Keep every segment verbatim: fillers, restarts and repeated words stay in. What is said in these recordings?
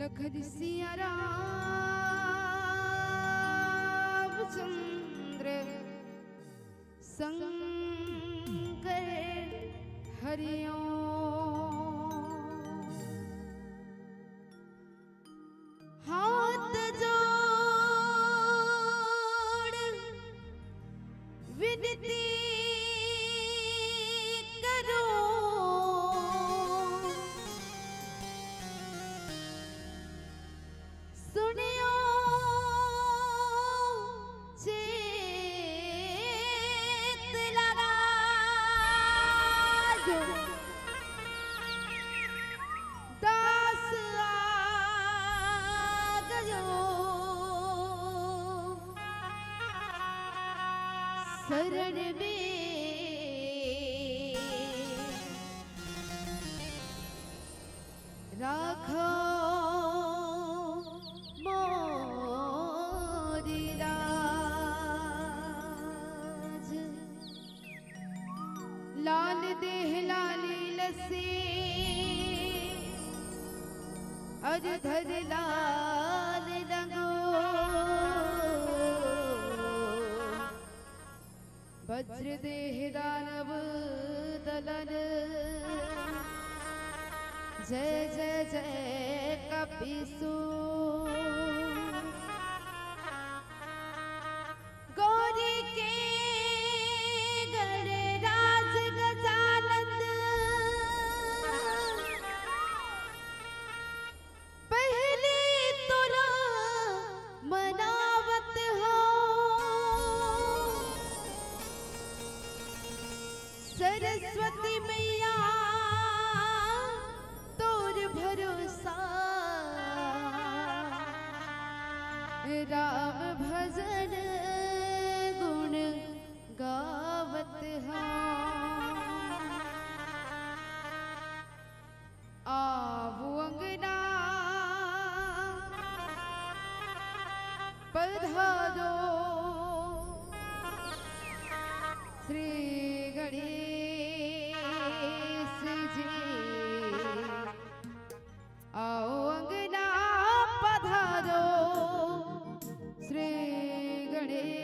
लखन सिया रामचंद्र शंकर हरिओम। हाथ जोड़ विनती करो, सुनियो चेत लगा जो। दास आ गयो शरण में, राखो मोरी लाज। लाल देह लाली लसी, अर धर लाल रंगो। वज्र देह दानव दलन, जय जय जय कपिसू। गौरी के गणराज गजानंद, पहली तोला मनावत हो। सरस्वती मैया तोर भरोसा, राम भजन गुण गावत हा। आवो अंगना पधारो, श्री गणेश जी। आओ अंगना पधारो, श्री गणेश।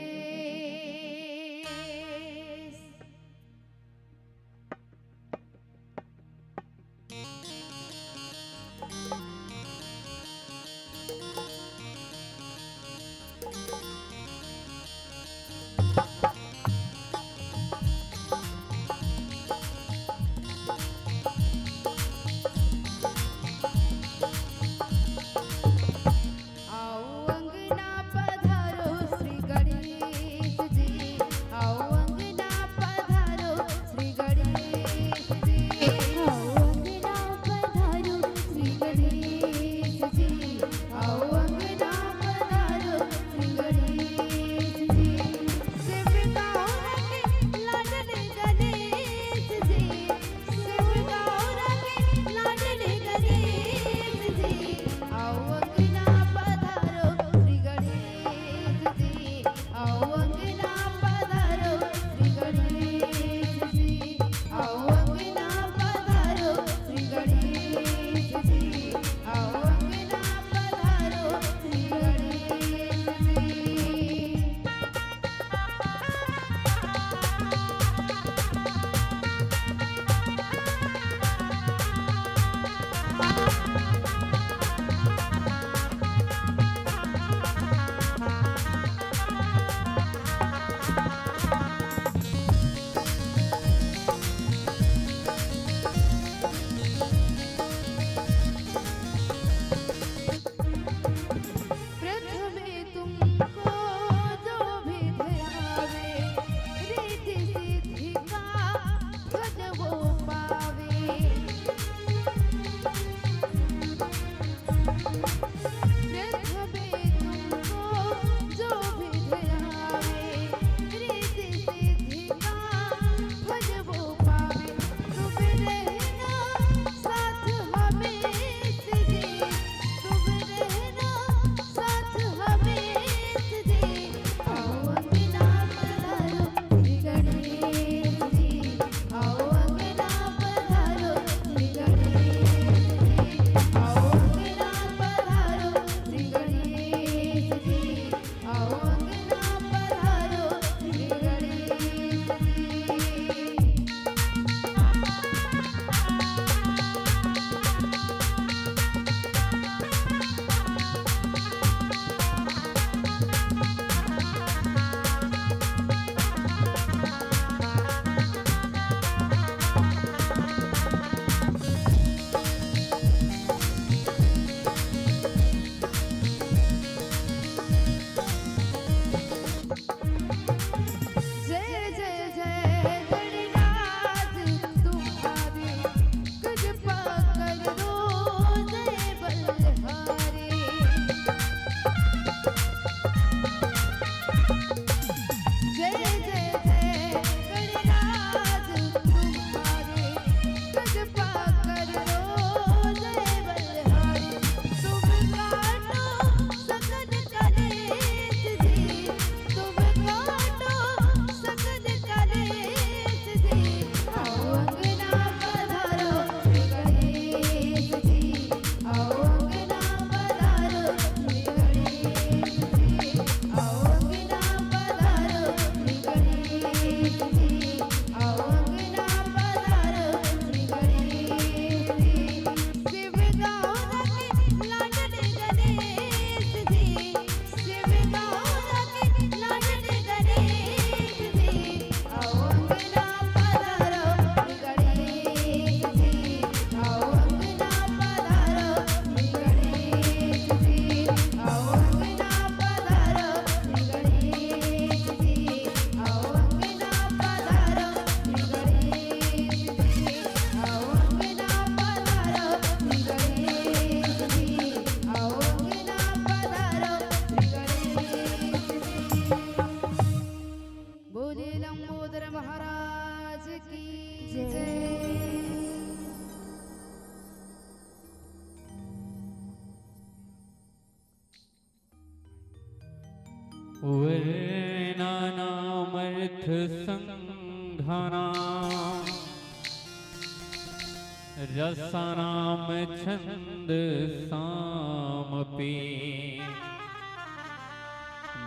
तीर्थ संघानां रसानां छंदसामपि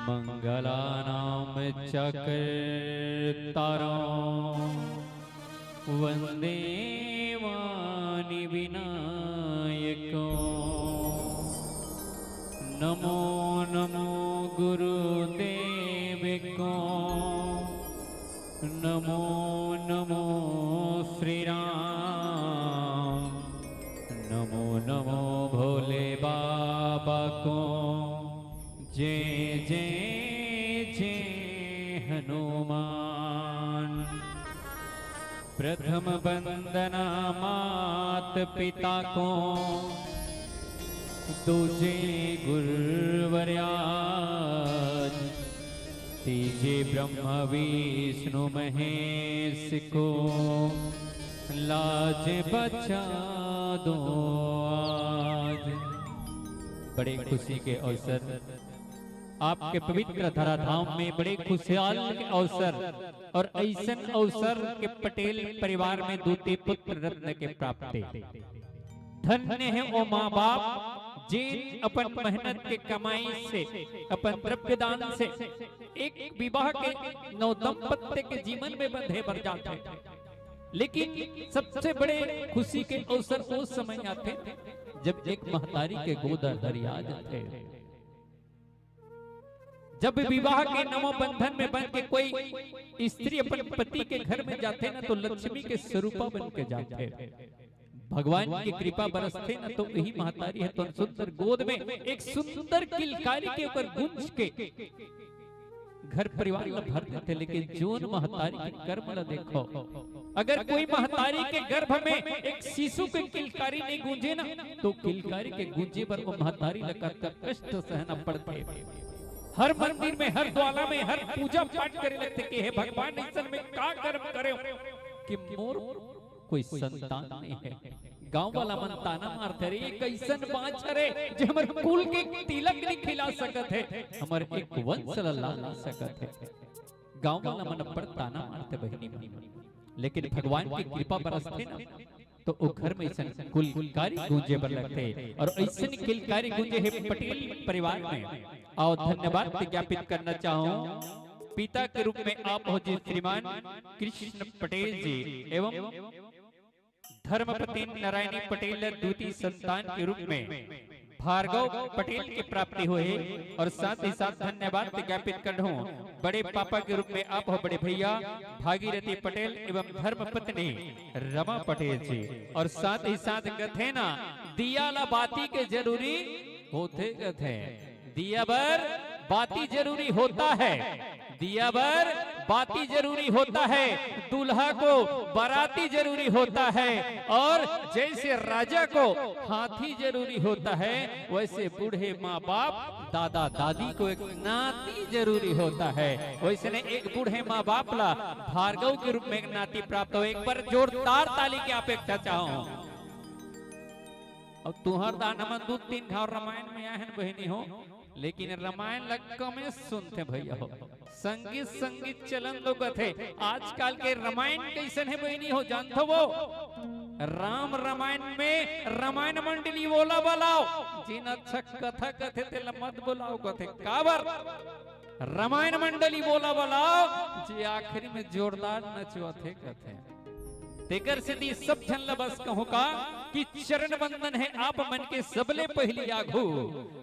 मंगलानां च कर्तारं वंदे वाणी विनायकं। नमो नमो गुरुदेव को, नमो नमो श्री राम, नमो नमो भोले बाबा को। जय जय जय हनुमान। प्रथम वंदना मात पिता को, दूजे गुरुवरराज, तीजे ब्रह्मा विष्णु महेश को, लाज बचा दो आज। बड़े खुशी के अवसर, आपके पवित्र धराधाम में बड़े खुशहाल के अवसर और ऐसन अवसर के पटेल परिवार में दूती पुत्र रत्न के प्राप्ति। धन्य है वो माँ बाप, जिन अपन मेहनत के कमाई से, अपन द्रव्य दान से एक विवाह के नव दंपत्य के जीवन में बंधे बर जाथे। लेकिन सबसे बड़े खुशी के अवसर उस समय आथे, जब एक महतारी के गोद हरिया जाथे। जब विवाह के नवो बंधन में बन के कोई स्त्री अपन पति के घर में जाथे ना, तो लक्ष्मी के स्वरूपा बन के जाथे। भगवान की कृपा बरसथे ना, तो यही महतारी ह तो सुंदर गोद में एक सुंदर किलकारी के ऊपर गूंज के घर परिवार ला भर देथे। लेकिन जोन महतारी के कर्म ला देखो, अगर कोई महतारी के गर्भ में एक शिशु के किलकारी नहीं गूंजे ना, तो किलकारी के गूंजे बर वो महतारी ला कतका कष्ट सहना पड़थे। हर मंदिर में, हर द्वाला में, हर पूजा पाठ करे लगथे कि हे भगवान, ऐसन में का कर्म करे कि मोर कोई संतान नहीं है। गांव वाला मन ताना मारथे, "अरे, ये कैसन बांझ हरे, जे हमर कुल के तिलक नहीं खिला सकत है, हमर एक वंश ला ला नहीं सकत है।" गांव वाला मन अब्बड़ ताना मारथे बहिनी मन, लेकिन भगवान की कृपा बरसथे ना, तो ओ घर में ऐसन किलकारी गूंजे बर लगथे। और ऐसन किलकारी गूंजे हे पटेल परिवार में। और धन्यवाद ज्ञापित करना चाहूं पिता के रूप में आप हो जी श्रीमान कृष्ण पटेल जी एवं धर्मपत्नी नारायणी पटेल द्वितीय संतान के रूप में भार्गव पटेल के प्राप्ति होय हे। और साथ ही साथ धन्यवाद ज्ञापित करहूं बड़े पापा के रूप में आप हो बड़े भैया भागीरथी पटेल एवं धर्मपत्नी रमा पटेल जी। और साथ ही साथ कथे ना, दिया ला बाती के जरूरी होथे कथे, दिया बर बाती जरूरी होता है, दिया बर बाती जरूरी होता है, दूल्हा को बाराती जरूरी होता है, और जैसे राजा को हाथी जरूरी होता है, वैसे बूढ़े माँ बाप, दादा दादी को एक नाती जरूरी होता है। वैसने एक बूढ़े माँ बाप ला भार्गव के रूप में एक नाती प्राप्त हो। एक बार जोरदार ताली की अपेक्षा चाहूं। अब तुंहर दान हमन दू तीन घाव रामायण में आए हन बहिनी हो, लेकिन रामायण ला कमे सुनथे भैया हो। संगीत, संगीत चलन दो कथे। आजकल के रामायण कैसन हे बहिनी हो, जानथो वो? राम रामायण में रामायण मंडली ओला बलाओ, जिन अच्छा कथा कथे तेला मत बुलाओ कथे। काबर? रामायण मंडली ओला बलाओ, जे आखिरी में जोरदार नचवाथे कथे। तेकर सेती सब झन ल बस कहूं का कि चरण वंदन हे आप मन के सबले पहिली आघू।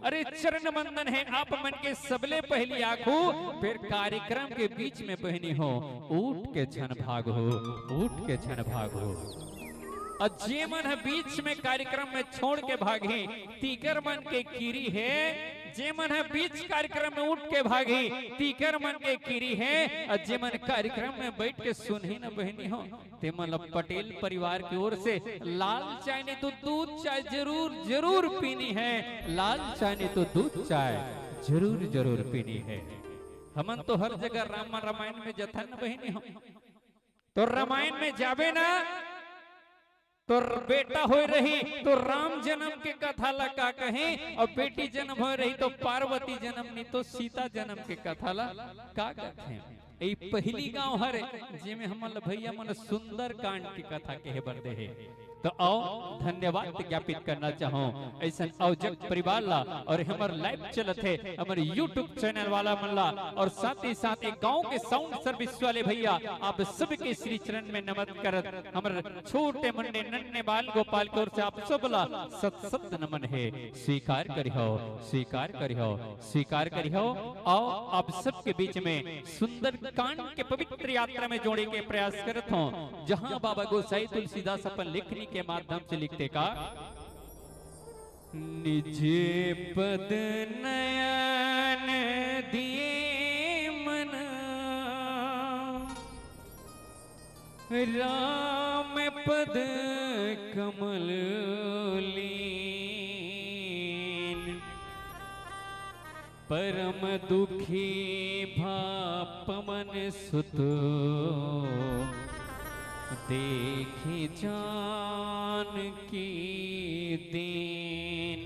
अरे चरण वंदन हे आप मन के सबले पहिली आघू, फेर कार्यक्रम के बीच में बहिनी हो, उठ के झन भागहू, उठ के झन भागहू। अउ जे मन ह बीच में कार्यक्रम में छोड़ के भागही, तीकर मन के किरी हे। जे मन ह बीच कार्यक्रम में उठ के भागही, तीकर मन के किरी हे। अउ जे मन कार्यक्रम में बैठ के सुनही न बहिनी हो, ते मन ल पटेल परिवार की ओर से लाल चाय नहीं तो दूध चाय जरूर, जरूर पीनी है। लाल चाय नहीं तो दूध चाय जरूर, जरूर पीनी है। हमन तो हर जगह राम रामायण में जथन न बहिनी हो, तो रामायण में जाबे ना, तो बेटा होय रही तो राम जन्म के कथा ला का कहे, और बेटी जन्म होय रही तो पार्वती जन्म, नहीं तो सीता जन्म के कथा ला का कथे। ए पहली गांव हरे, जेमे हमन ल भैया मन सुंदरकांड के कथा कहे बर दे हे। तो आओ, धन्यवाद ज्ञापित करना चाहूं ऐसन अवजक परिवार ला और हमर live चलत हे हमर YouTube channel वाला मन ला, और साथ ही साथ एक गांव के sound service वाले भैया, आप सबके श्री चरण में नमन करत हमर छोटे मुंडे नन्हे बाल गोपाल के ओर से आप सब ला सत सत नमन हे। स्वीकार करिहो, स्वीकार करिहो, स्वीकार करिहो। आओ, आप सबके बीच में सुंदरकांड के पवित्र यात्रा में जोड़े के प्रयास करत हों, जहां बाबा गोसाई तुलसीदास अपन लेखनी के माध्यम से लिखथे का, निज पद नयन दिए मन, राम पद कमल लीन। परम दुखी भा पवन सुत, देखि जानकी दीन।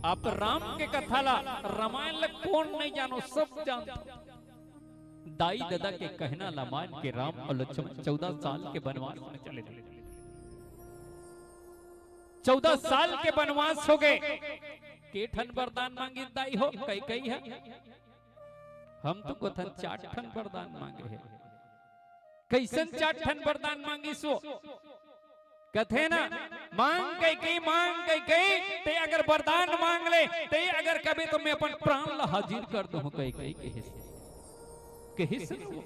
आप राम के कथा ला, रामायण ला कोन नहीं जानो, सब जानत। दाई ददा के कहना ला मान के राम और लक्ष्मण चौदह साल के बनवास में चले गे। चौदह साल के बनवास हो गे। के ठन वरदान मांगिस दाई हो, कई कई है। हम तो कथन चार ठन वरदान मांगे हे। कइसन चार ठन वरदान मांगिस वो? कथे ना, मांग कई कई, मांग कई कई, ते अगर वरदान मांग ले, ते अगर कबे तो मैं अपन प्राण ला हाजिर कर दूं, कई कई कहिस। कहिस ना वो,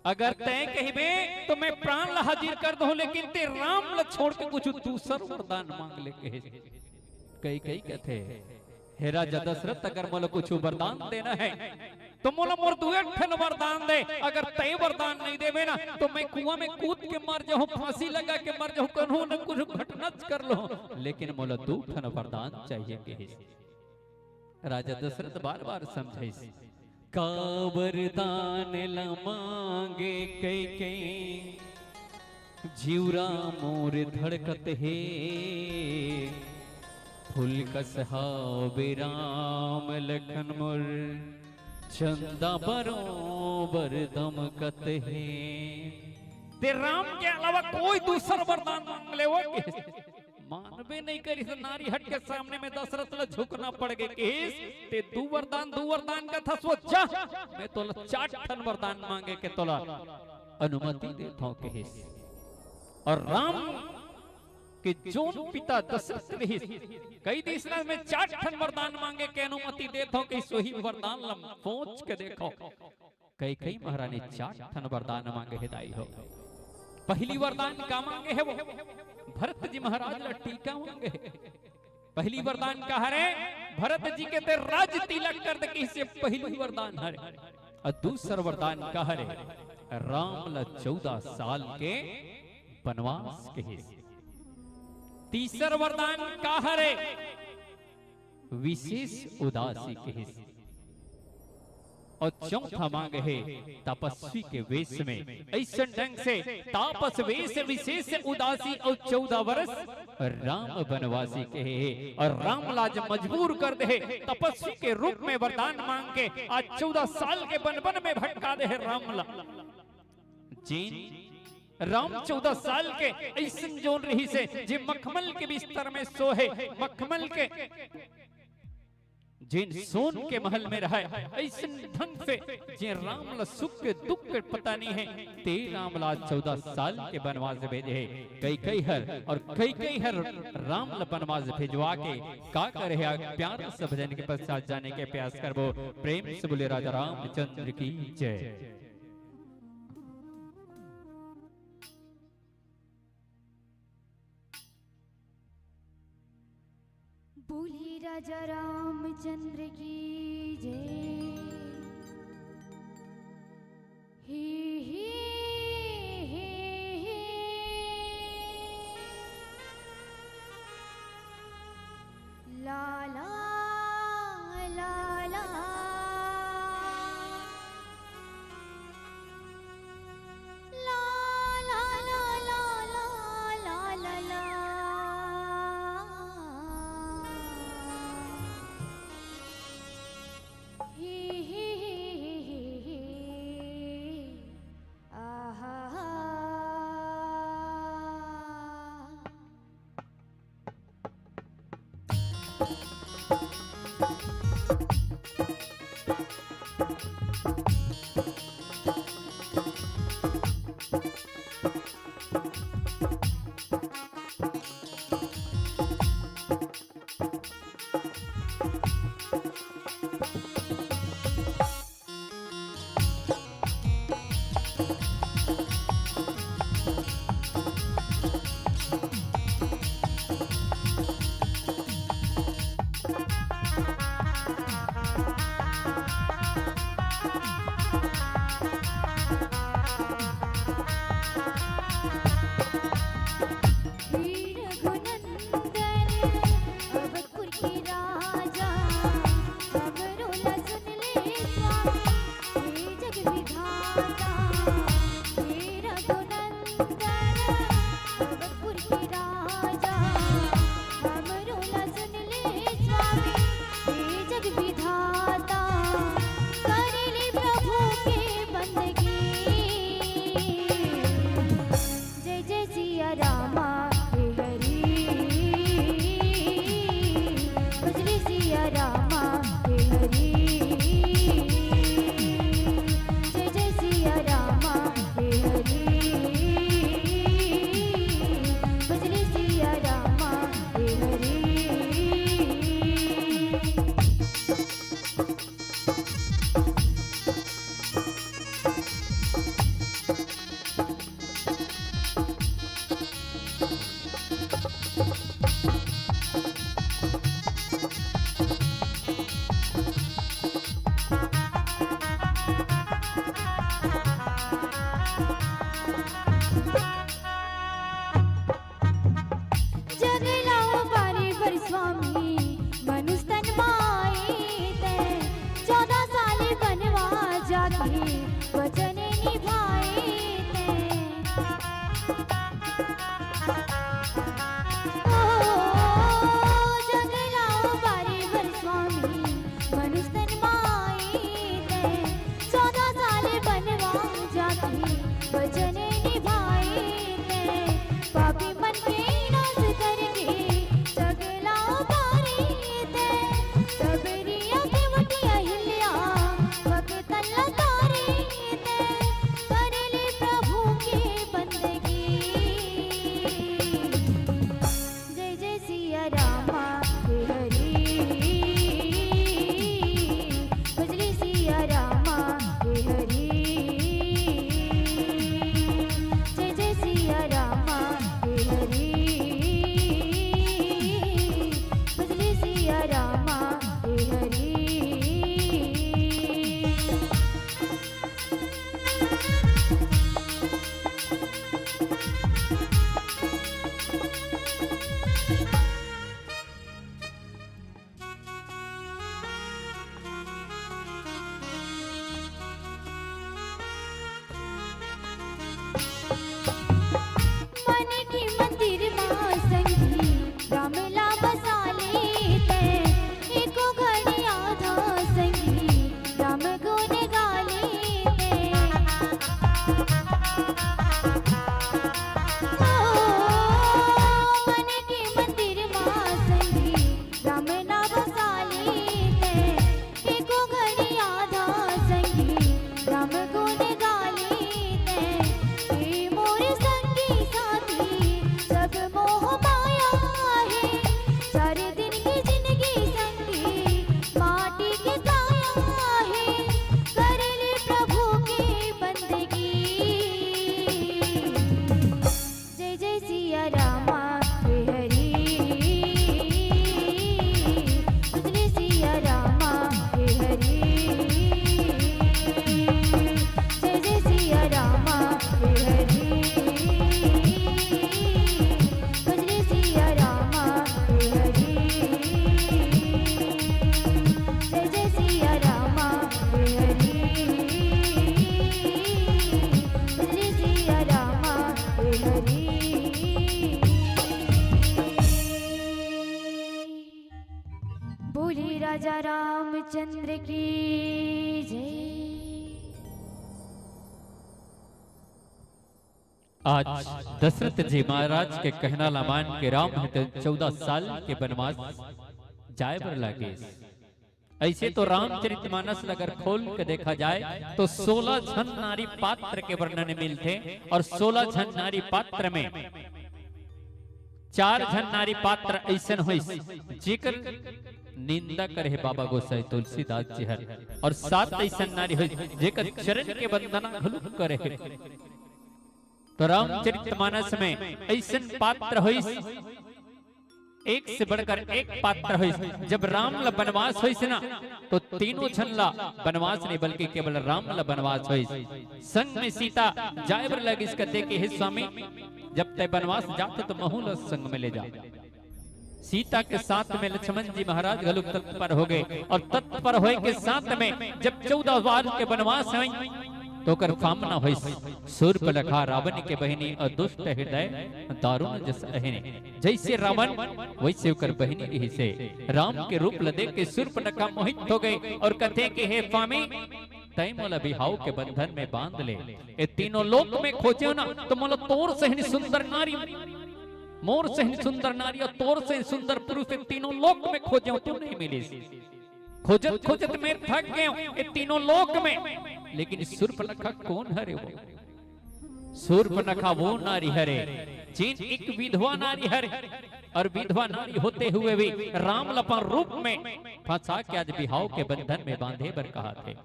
अगर तैं कहिबे तो मैं प्राण ला हाजिर कर दूं, लेकिन ते राम ला छोड़ के कुछ दूसर वरदान मांग ले, कहिस। कई कई कथे, हे राजा दशरथ, अगर मोला कुछ वरदान देना है तो मोला मोर दुए ठन वरदान दे। अगर तय वरदान नहीं देवे ना तो मैं कुआं में कूद के मर जाऊं, फांसी लगा के मर जाऊं, कन्हू न कुछ घटना कर लो, लेकिन मोला दू ठन वरदान चाहिए, कहिस। राजा दशरथ बार बार समझाइस, का वरदान ला मांगे कई कई, जिउरा मोर धड़कत हे। फूल कस हावे राम लखन मोर, चंदा बरोबर दमकत हे। ते राम के अलावा कोई दूसर वरदान मांग ले वो के। मानबे नहीं करिस, नारी हट के सामने में दशरथ ला झुकना पड़ गे, कहिस, ते दू वरदान, दू वरदान कथस वो, जा, मैं तोला चार ठन वरदान मांगे के तोला अनुमति देत हूं, कहिस। और राम के जोन पिता दशरथ रहिस, कहि दिस ना, मैं चार ठन वरदान मांगे के अनुमति देत हूं, कहिस, वही वरदान ला पहुंच के देखो। कई कई महारानी चार ठन वरदान मांगे हे दाई हो। पहली वरदान का मांगे हे वो? भरत जी महाराज ला टीका मांगे हे। पहली वरदान का हरे? भरत जी के ते राज तिलक कर दे, कहिसे पहली वरदान हरे। और दूसर वरदान का हरे? राम ला चौदह साल के बनवास, कहिस। तीसर वरदान का हरे? विशेष उदासी, कहिस। और चौथा मांग हे तपस्वी के वेश में, ऐसन ढंग से तापस वेश विशेष उदासी और चौदह वर्ष राम बनवासी, कहे हे। और राम ला आज मजबूर कर दे हे, तपस्वी के रूप में वरदान मांग के आज चौदह साल के बन बन में भटका दे हे राम ला। जेन राम चौदह साल के ऐसन जोन रहिस हे, जे मखमल के बिस्तर में सोहे, मखमल के जेन सोन के महल में रहय, अइसन ढंग से जेन राम ला सुख के दुख के पता नहीं हे, ते राम ला चौदह साल के बनवास भेजे हे कैकई हर, और कैकई हर राम ला बनवास भेजवा के का करे हे, प्यार से भजन के पश्चात जाने के प्रयास करबो। प्रेम से बोले राजा रामचंद्र की जय। बोली राजा रामचंद्र की जय। ही ही ही ही। ला ला ला ला। हे रघुनंदन अवधपुर के राजा, हमरो ला सुन ले स्वामी, हे जग विधाता। हे रघुनंदन अवधपुर के राजा, हमरो ला सुन ले स्वामी, हे जग विधाता। कर ले प्रभु के बंदगी। जय जय सिया रामा हे हरि, भजले सिया रामा हे हरि। जय जय सिया रामा हे हरि, भजले सिया रामा हे हरि। जग ला उबारे बर स्वामी मनुष्य तन माए ते, चौदह साल बनवा जाके वचन निभाए ते। ओ, जग ला उबारे बर स्वामी मनुष्य तन माए ते, चौदह साल बनवा जाके वचन निभाए ते। पापी मन के नाश करके जग ला उबारे ते, सबरी आँखी मुठी अहिल्या भक्तन ला तारे ते, कर ले प्रभु के बंदगी। जय जय सिया रामा हे हरि, भजले सिया रामा हे हरि। जय जय सिया रामा हे हरि, भजले सिया रामा हे हरि। मन के मंदिर मा संगी राम ला बसा ले ते, एको घड़ी आधा संगी राम गुण गा ले ते। ओ, मन के मंदिर मा संगी राम ला बसा ले ते, एको घड़ी आधा संगी राम गुण गा ले ते। हे मोर संगी साथी सब मोह माया हे, चार दिन के जिंदगी संगी माटी के काया हे, कर ले प्रभु के बंदगी। जय जय सिया रामा हे हरि, भजले सिया रामा हे हरि। जय जय सिया रामा हे हरि, भजले सिया रामा हे हरि। जय जय सिया रामा हे हरि, भजले सिया रामा हे हरि। बोले राजा रामचंद्र की जय। आज दशरथ जी महाराज के कहना ला मान के राम ह चौदह साल के बनवास जाए बर लागे। ऐसे तो रामचरितमानस ला अगर खोल के देखा जाए तो सोलह झन नारी पात्र के वर्णन मिलथे और सोलह झन नारी पात्र में चार झन नारी पात्र ऐसन होइस जेकर निंदा करे हे बाबा गोसाई तुलसीदास जी हर। और सात अइसन नारी होइस, जेकर चरण के वंदना घलो करे हे। तो रामचरित मानस में अइसन पात्र होइस, एक से बढ़कर एक पात्र होइस। जब राम ला बनवास होइस ना, तो तीनों झन ला बनवास नहीं, बल्कि केवल राम ला बनवास होइस। संग में सीता जाए बर लगिस, कथे कि हे स्वामी, जब तैं बनवास जात तो महू ला संग में ले जा। सीता के साथ में लक्ष्मण जी महाराज घलो तत्पर हो गए, और तत्पर होए के साथ में जब चौदह साल के बनवास होइस, तो ओकर सामना होइस सूर्पनखा, रावण के बहिनी, और दुष्ट हृदय दारुण जस अहिनी। जइसे रावण, वइसे ओकर बहिनी रिहिसे। राम के रूप ल देख के सूर्पनखा मोहित हो गए और कथे कि हे स्वामी, तैं मोला बिहाव के बंधन में बांध ले। ए तीनों लोक में खोजेंव ना, तो मोला तोर सहिन सुंदर नारी, मोर सहिन सुंदर नारी और तोर सहिन सुंदर पुरुष, ए तीनों लोक में खोजेंव, तू नहीं मिलिस। खोजत खोजत मैं थक गेंव ए तीनों लोक में, लेकिन सूर्पनखा कोन हरे वो? सूर्पनखा वो नारी हरे, जेन एक विधवा नारी हरे, और विधवा नारी होते हुए भी राम ल अपन रूप में फंसा के आज बिहाव के बंधन में बांधे बर कहत हे।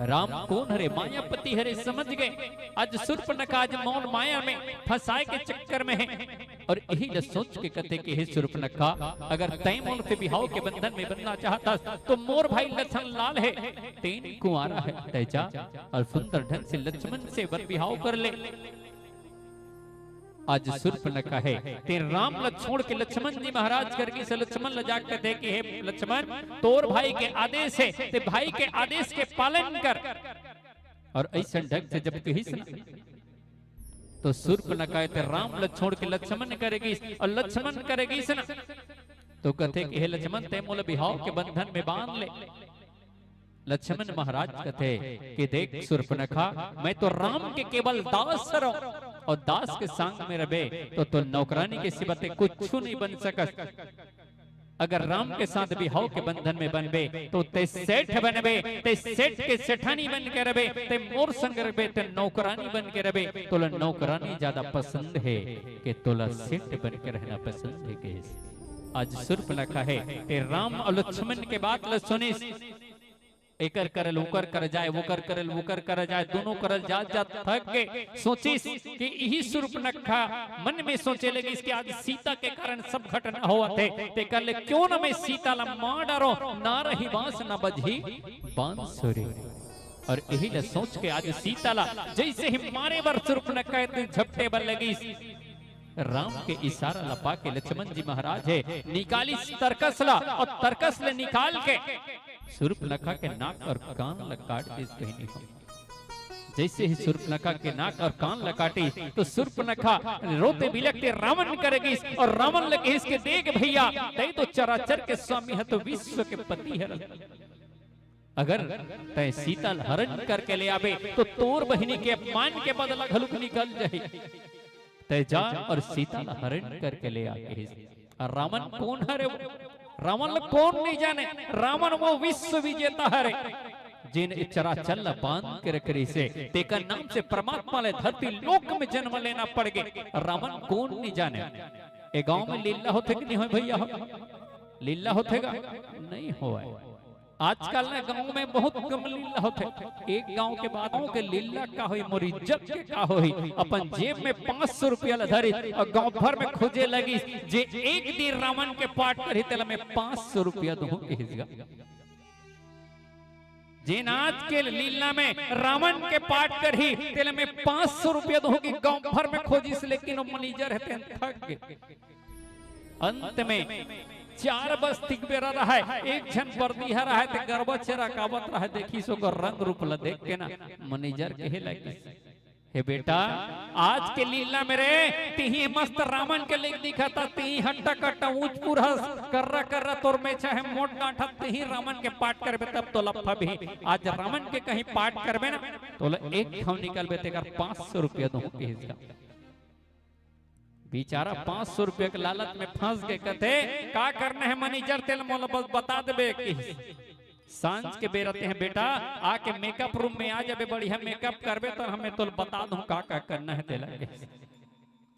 राम कोन हरे? मायापति हरे, समझ गए। आज सूर्पनखा आज मोर माया में फंसाए के चक्कर में हे। और इही ल सोच के कथे कि हे सूर्पनखा, अगर तैं मोर से बिहाव के बंधन में बंधना चाहत हस, तो मोर भाई लखन लाल हे, तेन कुंवारा हे, तैं जा और सुंदर ढंग से लक्ष्मण से बर बिहाव कर ले। आज सूर्पनखा हे, तें राम ल छोड़ के लक्ष्मण जी महाराज कर गिस, लक्ष्मण ल जा कथे कि हे लक्ष्मण, तोर भाई के आदेश हे, तें भाई के आदेश के पालन कर। और अइसन ढंग से जब कहिस ना, तो सूर्पनखा हे तें राम ल छोड़ के लक्ष्मण कर गिस, और लक्ष्मण कर गिस ना, तो कथे कि हे लक्ष्मण, तें मोला बिहाव के बंधन में बांध ले। लक्ष्मण महाराज कथे कि देख सूर्पनखा, मैं तो राम के केवल दास हरंव, और दास के संग में रबे तो, तो नौकरानी के सिवा तें कुछु नहीं बन सकस। अगर राम के साथ बिहाव के बंधन में बनबे, तो तें सेठ बनबे, तें सेठ के सेठानी बन के रबे, तें मोर संग रबे, तें नौकरानी बन के रबे, तोला नौकरानी ज्यादा पसंद हे कि तोला सेठ बन के रहना पसंद हे, कहिस। आज सूर्पनखा हे, तें राम और लक्ष्मण के बात ल सुनिस, एकर करल ओकर कर जाए, ओकर करल ओकर कर जाए, दोनों करल जात जात थक के सोचिस कि इही सूर्पनखा मन में सोचे लगिस कि आज सीता के कारण सब घटना होवत हे, तेकर ले क्यों न मैं सीता ला मार डारों, ना रही बांस ना बजही बांसुरी। और इही ला सोच के आज सीता ला जइसे ही मारे बर सूर्पनखा झपटे बर लगिस, राम के इशारा ला पाके लक्ष्मण जी महाराज हे निकालिस तरकस ला, और तरकस ले निकाल के सूर्पनखा के नाक और कान ला काट दिस बहिनी हो। जइसे ही सूर्पनखा के नाक और कान ला काटिस, तो सूर्पनखा रोते बिलखते रावण कर गिस, और रावण ल कहिस कि देख भइया, तैं तो चराचर के स्वामी हस, तो विश्व के पति हरस। अगर तैं सीता ल हरण करके ले आबे, तो तोर बहिनी के अपमान के बदला घलोक निकल जाही। तैं जा और सीता ल हरण करके ले आ, कहिस। और रावण कोन हरे वो? रावण ल कोन नहीं जाने? रावण वो विश्व विजेता हरे, जेन ए चराचर ल बांध के रखे रिहिसे, तेकर नाम से परमात्मा ल धरती लोक में जन्म लेना पड़ गे। रावण कोन नहीं जाने? ए गांव में लीला होथे कि नहीं होय भइया हो? लीला होथे गा? नहीं होय। आजकल ना गांव में बहुत कम लीला होथे। एक गांव के बाद गांव के लीला का होही, मोर इज्जत के का होही? अपन जेब में पांच सौ रुपया ल धरिस और गांव भर में खोजे लगिस, जे एक दिन रावण के पाठ करही, तेला मैं पांच सौ रुपया दूंहूं, कहिस गा। जेन आज के लीला में रावण के पाठ करही, तेला मैं पांच सौ रुपया दूंहूं, कि गांव भर में खोजिस, लेकिन वो मैनेजर हे, तेन थक गे। अंत में चार बस्ती के बेरा रहय, एक झन बरदी ह रहय, ते गरवा चरावत रहय, देखिस ओकर रंग रूप ल देख के ना, मैनेजर कहे लगिस, हे बेटा, आज के लीला में रे, तिही मस्त रावण के लेख दिखत हस, तिही हट्टा कट्टा ऊंच पुरहस, कर्रा कर्रा तोर मेछा हे, मोट डांठ हस, तिही रावण के पाठ करबे तब तोला फबही। आज रावण के कहीं पाठ करबे ना, तोला एक घांव निकलबे तेकर पांच सौ रुपया दूंहूं, कहिस गा। बेचारा पांच सौ रुपया के लालच में फंस गे, कथे, का करना हे मैनेजर, तेला मोला बस बता देबे, कहिस। सांझ के बेरा तें बेटा आके मेकअप रूम में आ जाबे, बढ़िया मेकअप करबे, त मैं तोला बता दूंहूं का का करना हे तेला, कहिस।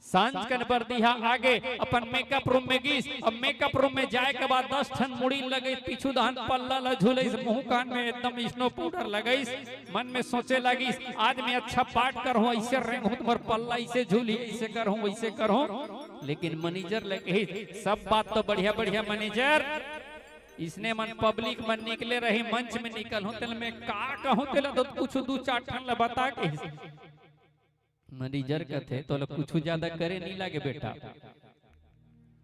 सांझ कन बरदिहा आगे अपन मेकअप रूम में गिस। अब मेकअप रूम में जाए के बाद दस ठन मुड़ी लगइस, पीछू दहन पल्ला ल झुलइस, मुंह कान में एकदम स्नो पाउडर लगइस। मन में सोचे लागिस, "आज मैं अच्छा पाठ करहूं, अइसे रेंगहूं त मोर पल्ला अइसे झुलही, अइसे करहूं, वइसे करहूं।" लेकिन मैनेजर ल कहिस, "सब बात तो बढ़िया बढ़िया मैनेजर, इसने मन पब्लिक मन निकले रही, मंच में निकलहूं तेला मैं का कहूं, तेला तो कुछ दू चार ठन ल बता," कहिस। मैनेजर कथे, "तोला कुछ ज्यादा करे नहीं लागे बेटा,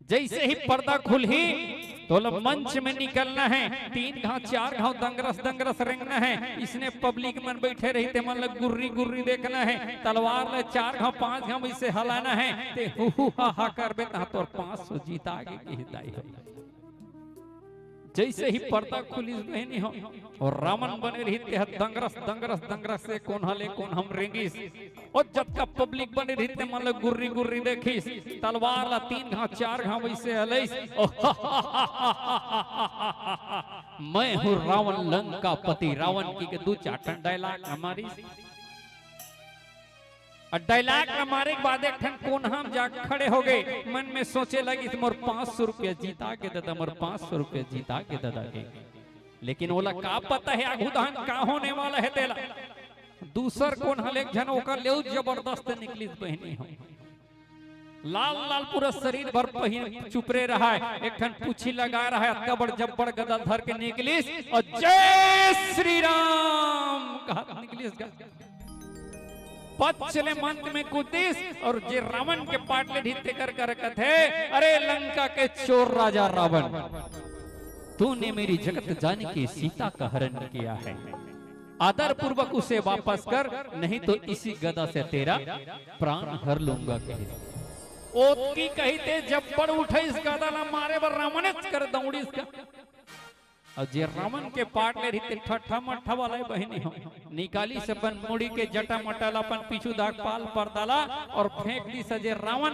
जइसे ही पर्दा खुलही तोला मंच में निकलना है, तीन घांव चार घांव दंगरस दंगरस रेंगना है।" इसने पब्लिक मन बइठे रही, ते मन ल गुर्री गुर्री देखना है, तलवार ल चार घांव पांच घांव अइसे हलाना है, ते हु हु हा हा करबे, तहां तोर पांच सौ जीता आगे के हिदाई हो। जइसे ही पर्दा खुलिस बहिनी हो, अउ रावण बने रहिस ते ह दंगरस दंगरस दंगरस से कोन्हा ले कोन्हा म रेंगिस। अउ जतका पब्लिक बने रहिस ते मन ल गुर्री गुर्री देखिस, तलवार ला तीन घांव चार घांव अइसे हलइस। "मैं हूं रावण लंकापति रावण" कहिके दू चार ठन डायलॉग मारिस। अउ डायलॉग ल मारे के बाद एक ठन कोन्हा म जा खड़े हो गे। मन में सोचे लगिस, "मोर पांच सौ रुपया जीता के ददा, मोर पांच सौ रुपया जीता के ददा के।" लेकिन ओला का पता हे आगू दहन का होने वाला हे तेला। दूसर कोन्हा ले एक झन ओकर ले जबरदस्त निकलिस बहिनी हो। लाल लाल पूरा शरीर भर पहिन चुपरे रहा हे, एक ठन पूछी लगा रहा हे, अतका बड़ जब्बड़ गदा धर के निकलिस अउ "जय श्री राम" कहत निकलिस गा। पच ले मंत में कूदिस अउ जे रावण के पाट ले ढीते कर कर कथे, "अरे लंका के चोर राजा रावण, तूने मेरी जगत जानी की सीता का हरण किया है, आदर पूर्वक उसे वापस कर, नहीं तो इसी गदा से तेरा प्राण हर लूंगा," कहिस। ओतकी कहिते जब्बड़ उठइस गदा ला मारे बर रावणेच कर दौड़िस गा। अउ जे रावण के पाट ले रहिते ठट्ठा मट्ठा वाला हे बहिनी हो, निकालिस अपन मुड़ी के जटा मटा ला, अपन पीछू दाग पाल पर्दा ला अउ फेंक दिस। जे रावण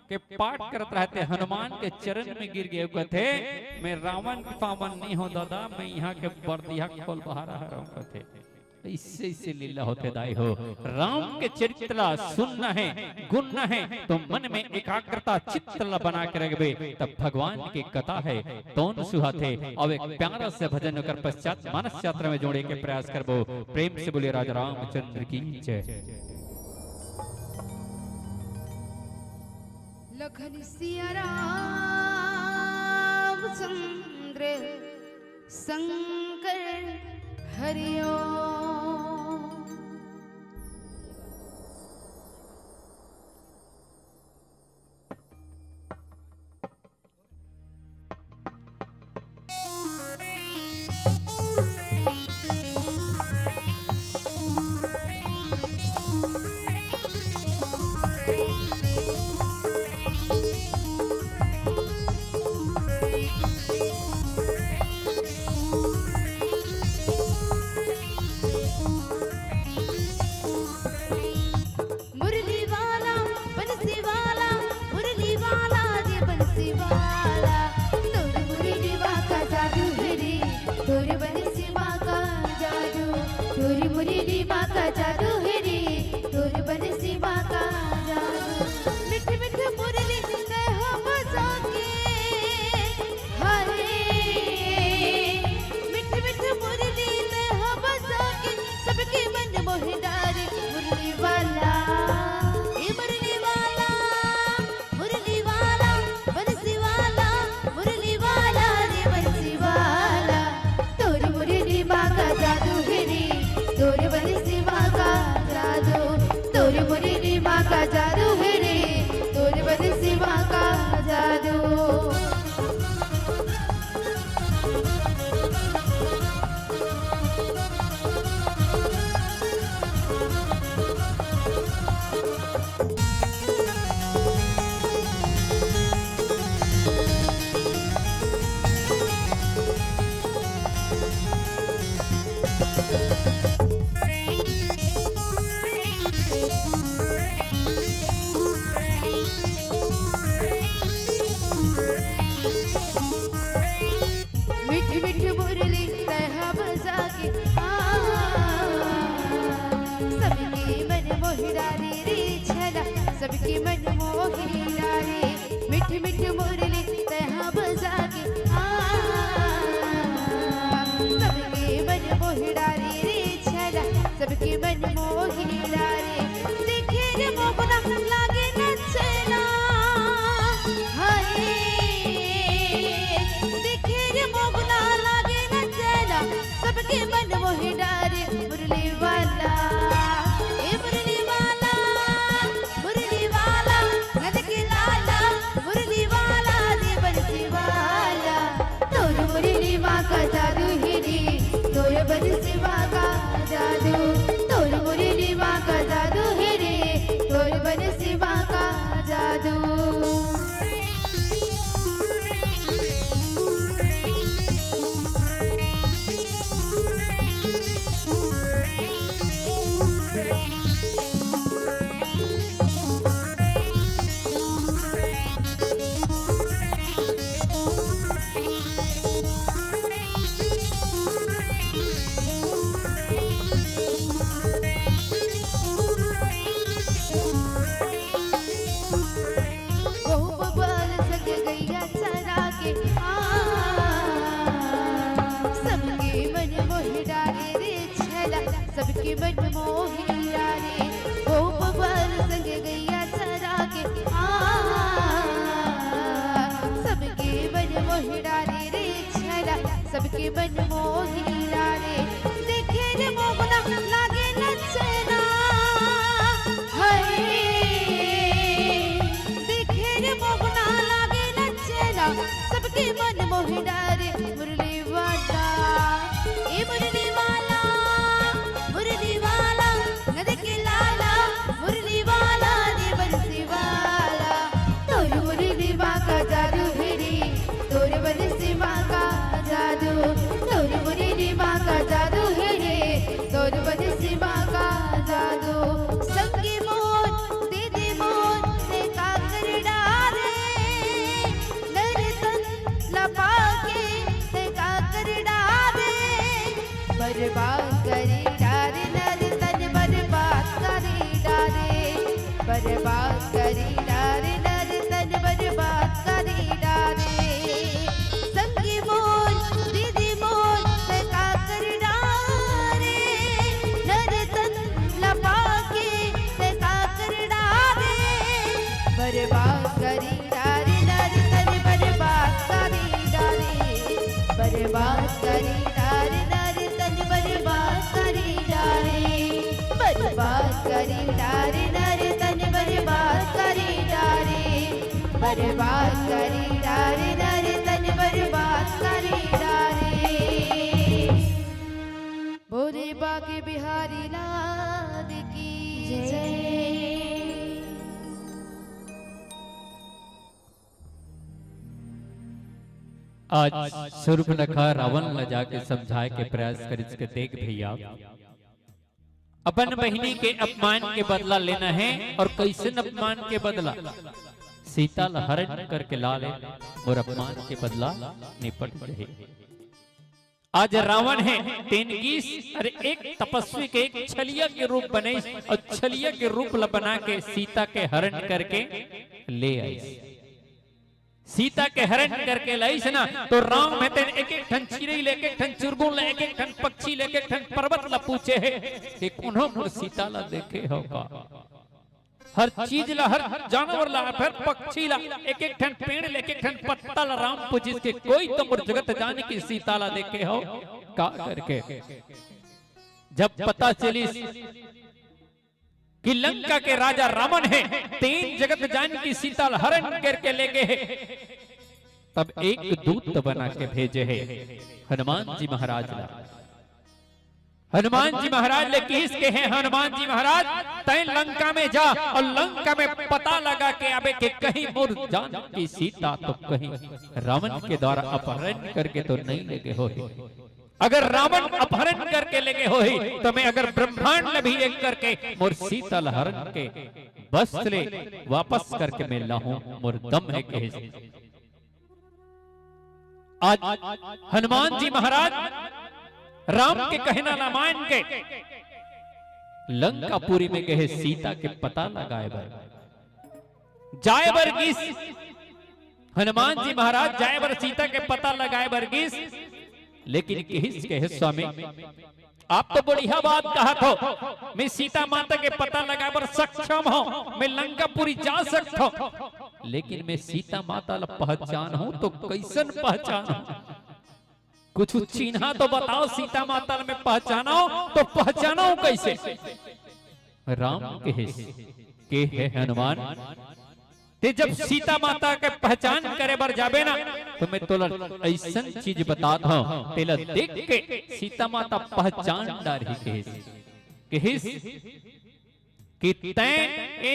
के पाट करत रहते हनुमान के चरण में गिर गे, कथे, "मैं रावण के पावन नहीं हो ददा, मैं इहां के बरदिहा खोल बहारा हरंव," कथे। अइसे अइसे लीला होथे दाई हो। राम के चरित्र ला सुनना हे, गुनना हे, तो मन में एकाग्रता चित्त ला बना के रखबे, तब भगवान के कथा हे, तोन सुहाथे। अउ एक प्यारा से भजन ओकर पश्चात मानस यात्रा में जोड़े के प्रयास करबो। प्रेम से बोलिए राजा रामचंद्र की जय। लखन सिया राम चंद्र शंकर हरिओम। मुरली वाला, बंसी वाला, मुरली वाला, रे बंसी वाला। तोर मुरली मा का जादू हे रे, तोर बंसी मा का जादू। तोर मुरली मा का जादू हे रे, तोर बंसी मा का जादू। मिठ मिठ मुरली ते हो बजा के, हाय। मिठ मिठ मुरली ते हो बजा के, सबके मन मोह डारे। मुरली वाला, ए मुरली वाला, मुरली वाला, बंसी वाला, मुरली वाला रे बंसी वाला। तोर मुरली मा का जादू हे रे, तोर बंसी मा का जादू। तोर मुरली मा का जादू हे रे, तोर बंसी मा का जादू। रे मोगना लागे नचना, सबके मन मोहि डारे मुरली वाला। ए मुरली वाला, मुरली वाला, नंद के लाला, मुरली वाला, रे बंसी वाला। तोर मुरली मा का जादू हे रे, तोर बंसी मा का जादू, तोर मुरली मा का जादू हे रे, तोर बंसी मा का जादू। गहूं बबल संग गइया चरा के, आ, सबके मन मोहि डारे रे छैला, सबके मन मोहि डारे। गहूं बबल संग गइया चरा के, आ, सबके मन मोहि डारे रे छैला, सबके मन मोहि डारे। देखे रे मोगना लागे नचना, हाय। देखे रे मोगना लागे नचना, सबके मन मोहि डारे मुरली वाला। ए मुरली वाला, मुरली वाला, नंद के लाला, मुरली वाला, रे बंसी वाला। तोर मुरली मा का जादू हे रे, तोर बंसी मा का जादू, तोर मुरली मा का जादू हे रे, तोर बंसी मा का जादू। संगी मोर, दीदी मोर, ते काकर डारे, नर तन लपा के, ते काकर डारे। बर्बाद करी डारे नर तन, बर्बाद करी डारे, बर्बाद करी डारे नर तन, बर्बाद करी डारे। संगी मोर, दीदी मोर, ते काकर डारे, नर तन लपा के, ते काकर डारे। बर्बाद करी डारे नर तन, बर्बाद करी डारे, बर्बाद करी डारे नर तन, बर्बाद करी डारे। बर्बाद करी डारे नर तन, बर्बाद करी डारे, बर्बाद करी डारे नर तन, बर्बाद करी डारे। भोले बाके बिहारी लाल की जय। आज शूर्पनखा रावण ला जाके समझाए के प्रयास करिस के, देख भैया, अपन बहिनी के अपमान के बदला लेना हे। अउ कइसन अपमान के बदला? सीता ला हरण करके ला ले, मोर अपमान के बदला निपट जाही। आज रावण हे, तेन गिस, अरे एक तपस्वी के एक छलिया के रूप बनाइस अउ छलिया के रूप ला बना के सीता के हरण करके ले आइस। सीता के हरण करके लाइस ना, तो राम हे तेन एक एक ठन चिरई ले, एक एक ठन चुरगुन ले, एक एक ठन पक्षी ले, एक एक ठन पर्वत ला पूछे हे कि कोनो मोर सीता ला देखे हो का? हर चीज ला, हर जानवर ला, हर पक्षी ला, एक एक ठन पेड़ ले, एक एक ठन पत्ता ला राम पूछिस के कोई तो मोर जगत जान की सीता ला देखे हो का करके। जब पता चलिस कि लंका के राजा रावण हे, तेन जगत जान की सीता ला हरण करके ले गे हे, तब एक दूत बना के भेजे हे हनुमान जी महाराज ला। हनुमान जी महाराज ले किहिस के हे, हनुमान जी महाराज, तैं लंका में जा अउ लंका में पता लगा के आबे के कहीं मोर जान की सीता तो कहीं रावण के द्वारा अपहरण करके तो नहीं ले गे होही। अगर रावण अपहरण करके ले गे होही, तो मैं अगर ब्रह्मांड में भी एक करके मोर सीता ला हरण के बस ले वापस करके मैं लाहूं, मोर दम हे कहे। आज हनुमान जी महाराज राम के कहना ला मान के लंकापुरी में गे हे सीता के पता लगाए बर। जाए बर गिस, हनुमान जी महाराज जाए बर सीता के पता लगाए बर गिस, लेकिन किहिस के हे स्वामी, आप तो बढ़िया बात कहत हो, मैं सीता माता के पता लगाए बर सक्षम हूँ, मैं लंकापुरी जा सकत हूँ, लेकिन मैं सीता माता ला पहचान हूँ तो कैसन पहचान हूँ? कुछ चिन्हा तो बताओ सीता माता ल, मैं पहचानव तो पहचानव कइसे? राम कहिस, के हे हनुमान, ते जब सीता माता के पहचान करे बर जाबे ना, तो मैं तोला अइसन चीज बतात हंव, तेला देख के सीता माता पहचान डारही कहिस। कहिस कि तैं ए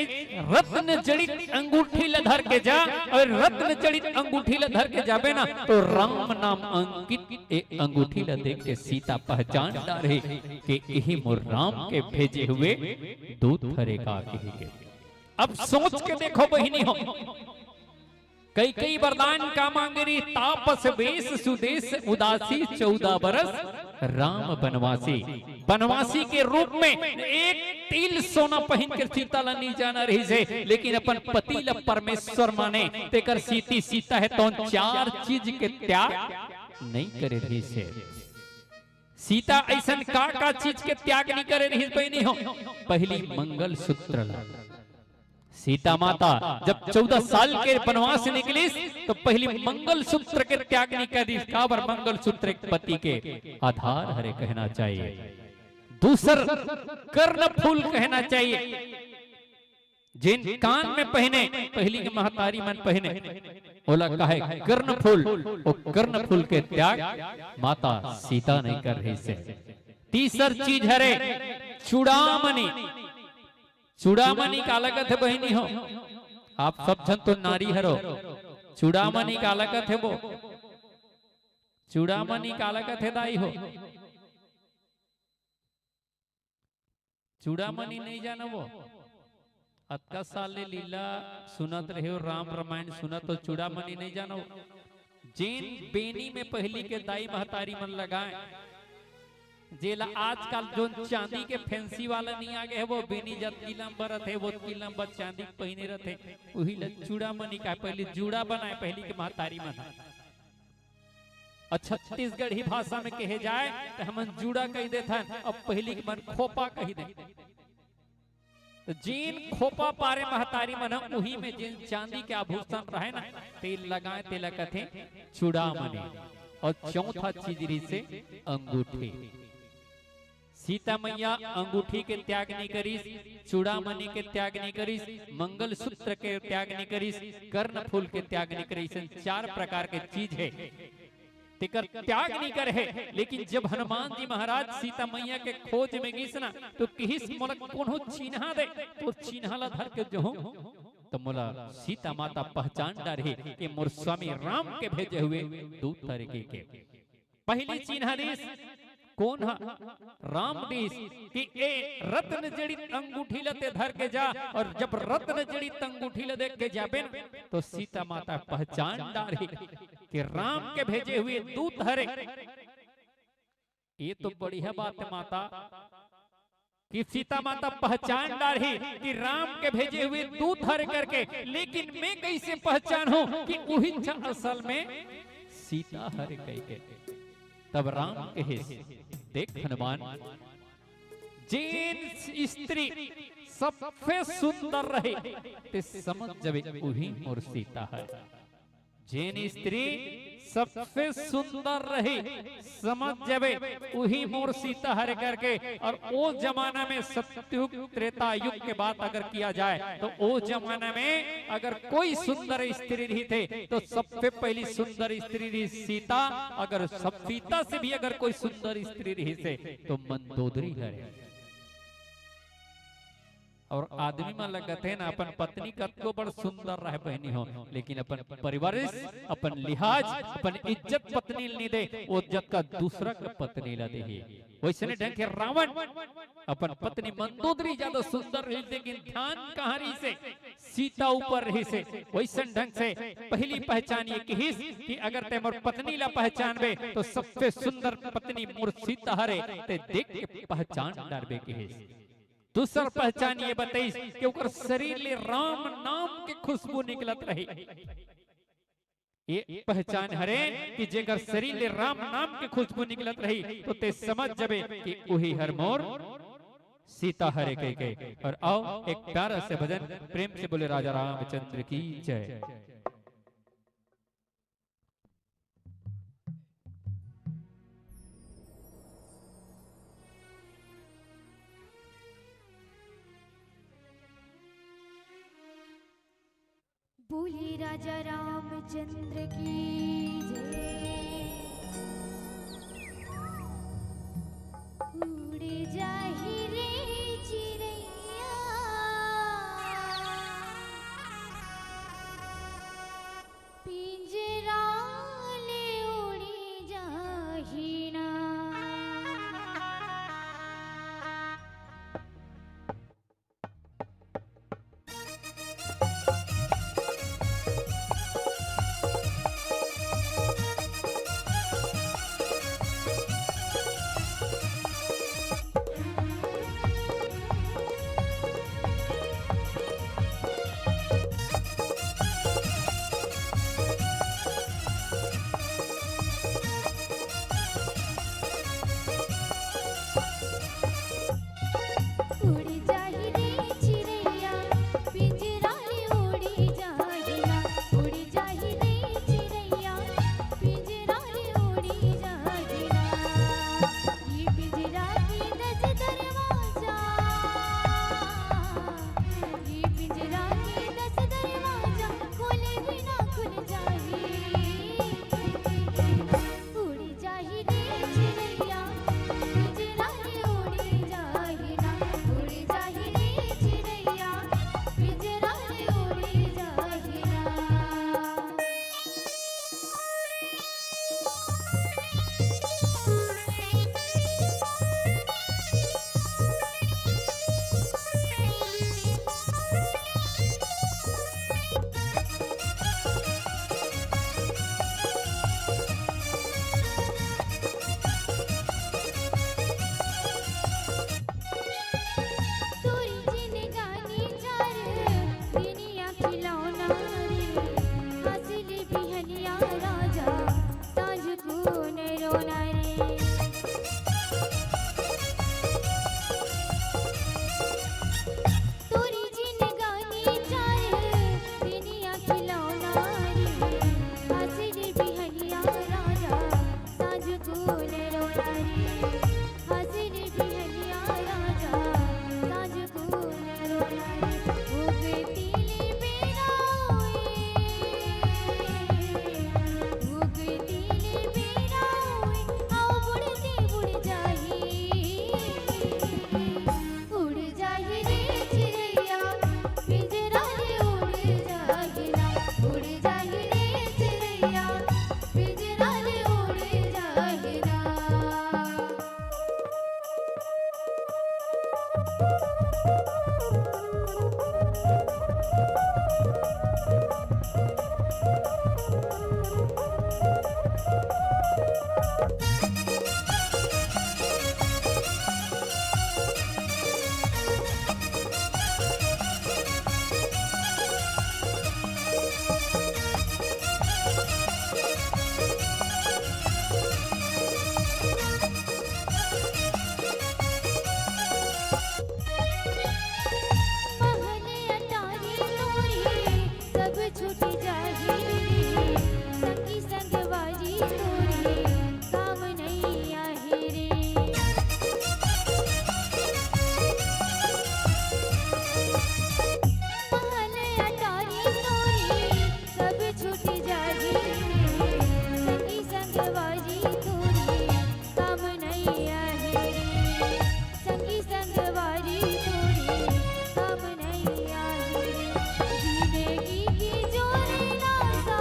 रत्न जड़ित अंगूठी ल धर के जा, अउ रत्न जड़ित अंगूठी ल धर के जाबे ना, तो राम नाम अंकित ए अंगूठी ल देख के सीता पहचान डारही कि इही मोर राम के भेजे हुए दूत हरे का कहिके। अब सोच के देखो बहिनी हो, कैकेयी वरदान का मांगे रहिस? तापस वेस सुदेस उदासी चौदह बरस राम बनवासी। बनवासी के रूप में एक तिल सोना पहिन के सीता ला नइ जाना रहिस हे, लेकिन अपन पति ला परमेश्वर माने, तेकर सेती सीता हे तौन चार चीज के त्याग नइ करे रहिस हे। सीता अइसन का का चीज के त्याग नइ करे रहिस बहिनी हो? पहिली मंगल सूत्र ला। सीता माता जब चौदह साल के बनवास निकलिस, तो पहिली मंगल सूत्र के त्याग नइ करिस। काबर? मंगल सूत्र एक पति के आधार हरे कहना चाहिए। दूसर कर्ण फूल कहना चाहिए, जेन कान में पहिने, पहिली के महतारी मन पहिने, ओला कहे कर्ण फूल। ओ कर्ण फूल के त्याग माता सीता नइ करे रहिस हे। तीसर चीज हरे चूड़ामणि। चूड़ामणि काला कथे बहिनी हो? आप सब झन तो नारी हरो। चूड़ामणि काला कथे वो? चूड़ामणि काला कथे दाई हो? चूड़ामणि नइ जानो वो? अतका साल ले लीला सुनत रहे हो, राम रामायण सुनत हो, चूड़ामणि नइ जानो? जेन बेनी में पहिली के दाई महतारी मन लगाए, जेला आजकल जोन चांदी के फैंसी वाला नइ आ गे हे, वो बेनी जतकी लंबा रथे, वो ततकी लंबा चांदी के पहिने रथे, उही ला चूड़ामणि कहे। पहिली जूड़ा बनाए पहिली के महतारी मन ह। अउ छत्तीसगढ़ी भाषा में कहे जाए त हमन जूड़ा कहि देथन, अब पहिली के मन खोपा कहि दे। त जेन खोपा पारे महतारी मन ह, उही में जेन चांदी के आभूषण रहे ना, तेला लगाए, तेला कथे चूड़ामणि। अउ चौथा चीज रहिस हे अंगूठी। सीता मैया अंगूठी के त्याग नइ करिस, चूड़ामणि के त्याग नइ करिस, मंगलसूत्र के त्याग नइ करिस, कर्णफूल के त्याग नइ करिस। चार प्रकार के चीज हे, तेकर त्याग नइ करे हे। लेकिन जब हनुमान जी महाराज सीता मैया के खोज में गिस ना, तो किहिस, "मोला कोनो चिन्हा दे, तोर चिन्हा ला धर के जोहूं, त मोला सीता माता पहचान डारही कि मोर स्वामी राम के भेजे हुए दूत हरे कहिके।" पहिली चिन्हा दिस, कोन ह? राम दिस कि ए रत्न जड़ित अंगूठी ल ते धर के जा, अउ जब रत्न जड़ित अंगूठी ल देख के जाबे ना, तो सीता माता पहचान डारही कि राम के भेजे हुए दूत हरे। ये तो बढ़िया बात हे माता, कि सीता माता पहचान डारही कि राम के भेजे हुए दूत हरे करके, लेकिन मैं कइसे पहचानहूं कि उही च असल में सीता हरे कहिके? तब राम कहिस, "देख हनुमान, जेन स्त्री सबसे सुंदर रहे, ते समझ जबे उही मोर सीता हरे।" जेन स्त्री सबसे सुंदर रही, समझ जबे, उही मोर सीता हरे करके। अउ ओ जमाना में, सतयुग त्रेता युग के बात अगर किया जाए, तो ओ जमाना में अगर कोई सुंदर स्त्री रहिथे, तो सबसे पहिली सुंदर स्त्री रहिस सीता। अगर सब सीता से भी अगर कोई सुंदर स्त्री रहिसे, तो मंदोदरी हरे। अउ आदमी मन लगथे ना, अपन पत्नी कतको बड़ सुंदर रहे बहिनी हो, लेकिन अपन परवरिश, अपन लिहाज, अपन इज्जत पत्नी ल नइ दे, ओ जतका दूसरा के पत्नी ल देही। वइसने ढंग के रावण अपन पत्नी मंदोदरी ज्यादा सुंदर रहिस, लेकिन ध्यान कहाँ रहिसे? सीता ऊपर रहिसे। वइसन ढंग से पहिली पहचान ये किहिस कि अगर ते मोर पत्नी ला पहचानबे, तो सबसे सुंदर पत्नी मोर सीता हरे, ते देख के पहचान डारबे किहिस। दूसर पहचान ये बताइस कि ओकर शरीर ले राम नाम के खुशबू निकलत रही। ये पहचान हरे कि जेकर शरीर ले राम नाम के खुशबू निकलत रही, तो ते समझ जबे कि उही हर मोर सीता हरे कहिके। अउ आओ, एक प्यारा से भजन प्रेम से बोले राजा रामचंद्र की जय। बोले राजा रामचंद्र की जय। उड़ जाही रे चिरैया, पिंजरा ले उड़ी जाही ना। उड़ जाही रे चिरैया, पिंजरा ले उड़ी जाही ना। उड़ जाही रे चिरैया, पिंजरा ले उड़ी जाही ना। ये पिंजरा के दस दरवाजा, ये पिंजरा के दस दरवाजा, खोले बिना खुल जाही। उड़ जाही रे चिरैया, पिंजरा ले उड़ी जाही ना। उड़ जाही रे चिरैया, पिंजरा ले उड़ी जाही ना। तोरी जिनगानी चार दुनिया खिलौना रे, हंसली बिहनिया राजा, सांझ कुन रोना रे। तोरी जिनगानी चार दुनिया खिलौना रे, हंसली बिहनिया राजा, सांझ कुन रोना रे। हंसली बिहनिया राजा, सांझ कुन रोना रे। उगती ले बेरा होए, उगती ले बेरा होए, आओ बुड़ती बुड़ जाही। उड़ जाही रे चिरैया, पिंजरा ले उड़ जाही ना। उड़ जाही रे चिरैया, पिंजरा ले उड़ जाही ना। महल अटारी तोरी सब छूट जाही रे, संगी संगवारी तोरी काम नइ आही रे। महल अटारी तोरी सब छूट जाही रे, संगी संगवारी तोरी काम नइ आही रे, संगी संगवारी तोरी काम नइ आही रे। जिनगी के जोर नाता,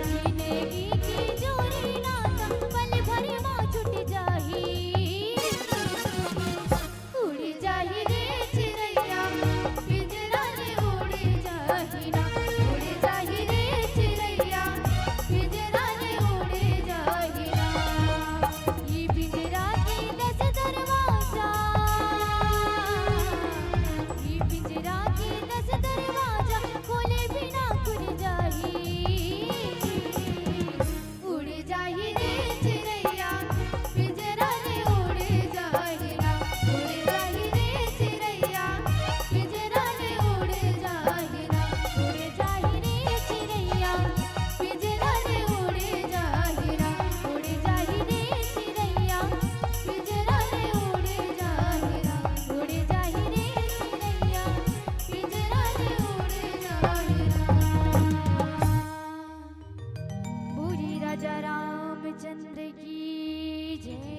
जिनगी के जोर नाता, पल भर मा छूट जाही। उड़ जाही रे चिरैया, पिंजरा ले उड़ जाही ना। उड़ जाही रे चिरैया, पिंजरा ले उड़ जाही ना। ये पिंजरा के दस दरवाजा, ये पिंजरा के दस दरवाजा, खोले बिना खुल जाही। उड़ जाही रे चिरैया, पिंजरा ले उड़ जाही ना। उड़ जाही रे चिरैया, पिंजरा ले उड़ जाही ना। उड़ जाही रे चिरैया, पिंजरा ले उड़ जाही ना। उड़ जाही रे चिरैया, पिंजरा ले उड़ जाही ना। उड़ जाही रे चिरैया, पिंजरा ले उड़ रामचंद्र की जय।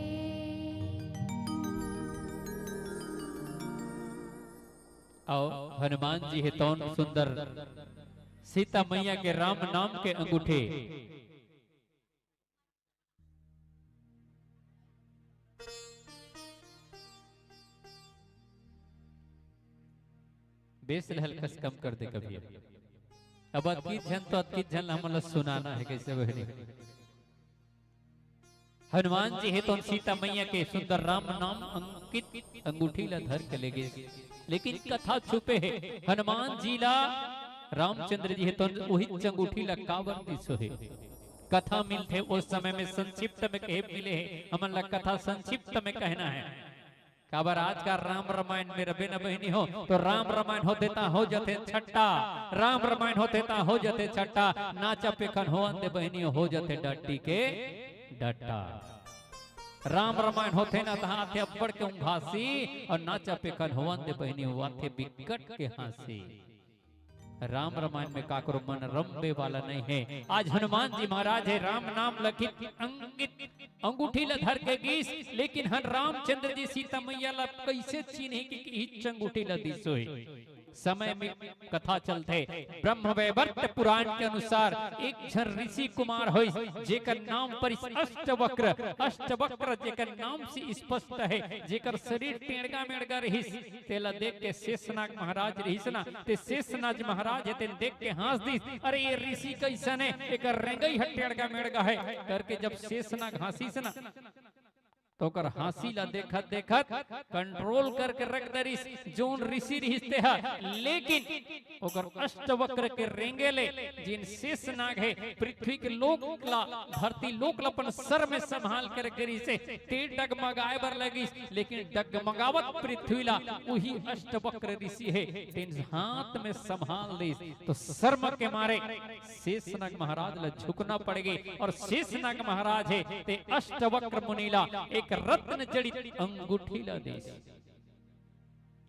अउ हनुमान जी हे तौन सुंदर सीता मैया के राम नाम के अंगूठे। बेस ल हल्कस कम कर दे कभी। अब अतकी झन तो अतकी झन ल हमन ल सुनाना हे, कइसे बहिनी? हनुमान जी हे तौन सीता मैया के सुंदर राम नाम अंकित अंगूठी ल धर के ले गे, लेकिन कथा छुपे हे। हनुमान जी ला रामचंद्र जी हे तौन उही अंगूठी ल काबर दिसो हे? कथा मिलथे, उस समय में संक्षिप्त में कहे मिले हे, हमन ला कथा संक्षिप्त में कहना हे। काबर आज का राम रामायण में रबे न बहिनी हो, तो राम रामायण होथे ता हो जथे छट्टा, राम रामायण होथे ता हो जथे छट्टा, नाचा पेखन होवन दे बहिनी हो जथे डट्टी के डट्टा। राम रामायण होथे ना तहाँ आथे अब्बड़ के उंघासी, अउ नाचा पेखन होवन दे बहिनी हो आथे बिकट के हाँसी। राम रामायण में काकरो मन रमबे वाला नहीं हे। आज हनुमान जी महाराज हे राम नाम लखित अंकित अंगूठी ल धर के गीस, लेकिन हन रामचंद्र जी सीता मैया ल कइसे चिन्हे कि, कि इही अंगूठी ल दिसो हे? समय में कथा चलथे। ब्रह्मवैवर्त पुराण के अनुसार एक झन ऋषि कुमार होइस, जेकर नाम परिस अष्टवक्र। अष्टवक्र जेकर नाम से स्पष्ट हे, जेकर शरीर टेड़गा मेड़गा रहिस, तेला देख के शेषनाग महाराज रहिस ना, ते शेषनाग महाराज हे, तेन देख के हाँस दिस, "अरे, ये ऋषि कइसन हे, एकर रेंगई ह टेड़गा मेड़गा हे," करके जब शेषनाग हाँसिस ना, तो ओकर हाँसी ला देखत देखत control करके रख दे रिहिस, जोन ऋषि रिहिस ते ह। लेकिन ओकर अष्टवक्र के रेंगे ले जेन शेष नाग हे, पृथ्वी के लोक ला, धरती लोक ला अपन सर में संभाल के रखे रिहिस हे, ते डगमगाए बर लगिस, लेकिन डगमगावत पृथ्वी ला उही अष्टवक्र ऋषि हे, तेन हाथ में संभाल लिस। तो शर्म के मारे शेषनाग महाराज ला झुकना पड़ गे, और शेषनाग महाराज हे ते अष्टवक्र मुनि ला एक रत्न जड़ित अंगूठी ला देस।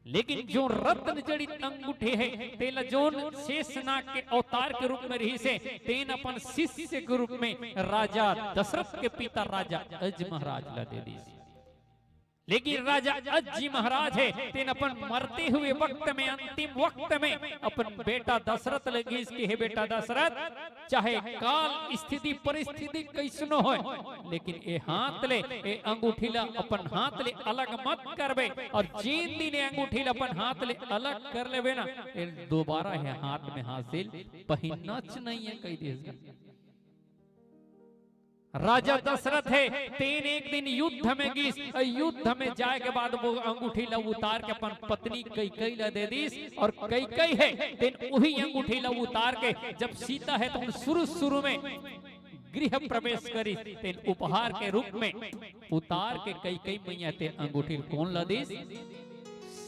लेकिन जो रत्न जड़ित अंगूठी हे, तेला जोन शेषनाग के अवतार के रूप में रिहिस हे, तेन अपन शिष्य के रूप में राजा दशरथ के पिता राजा अज महाराज ला दे दिस। लेकिन राजा अज जी महाराज हे, तेन अपन मरते हुए वक्त में, अंतिम वक्त में अपन बेटा दशरथ ल गिस कि हे बेटा दशरथ, चाहे काल स्थिति परिस्थिति कइसनो होय, लेकिन ए हाथ ले, ए अंगूठी ला अपन हाथ ले अलग मत करबे, और जेन दिन ए अंगूठी ला अपन हाथ ले अलग कर लेबे ना, ए दोबारा ए हाथ में हासिल पहिनना च नइ हे, कहि दिस। राजा दशरथ हे, तेन एक दिन युद्ध में गिस, अउ युद्ध में जाए के बाद वो अंगूठी ला उतार के अपन पत्नी कैकई ला दे दिस, और कैकई हे, तेन उही अंगूठी ला उतार के, जब सीता हे तो शुरू शुरू में गृह प्रवेश करिस, तेन उपहार के रूप में उतार के कैकई मैया ते अंगूठी कोन ला दिस?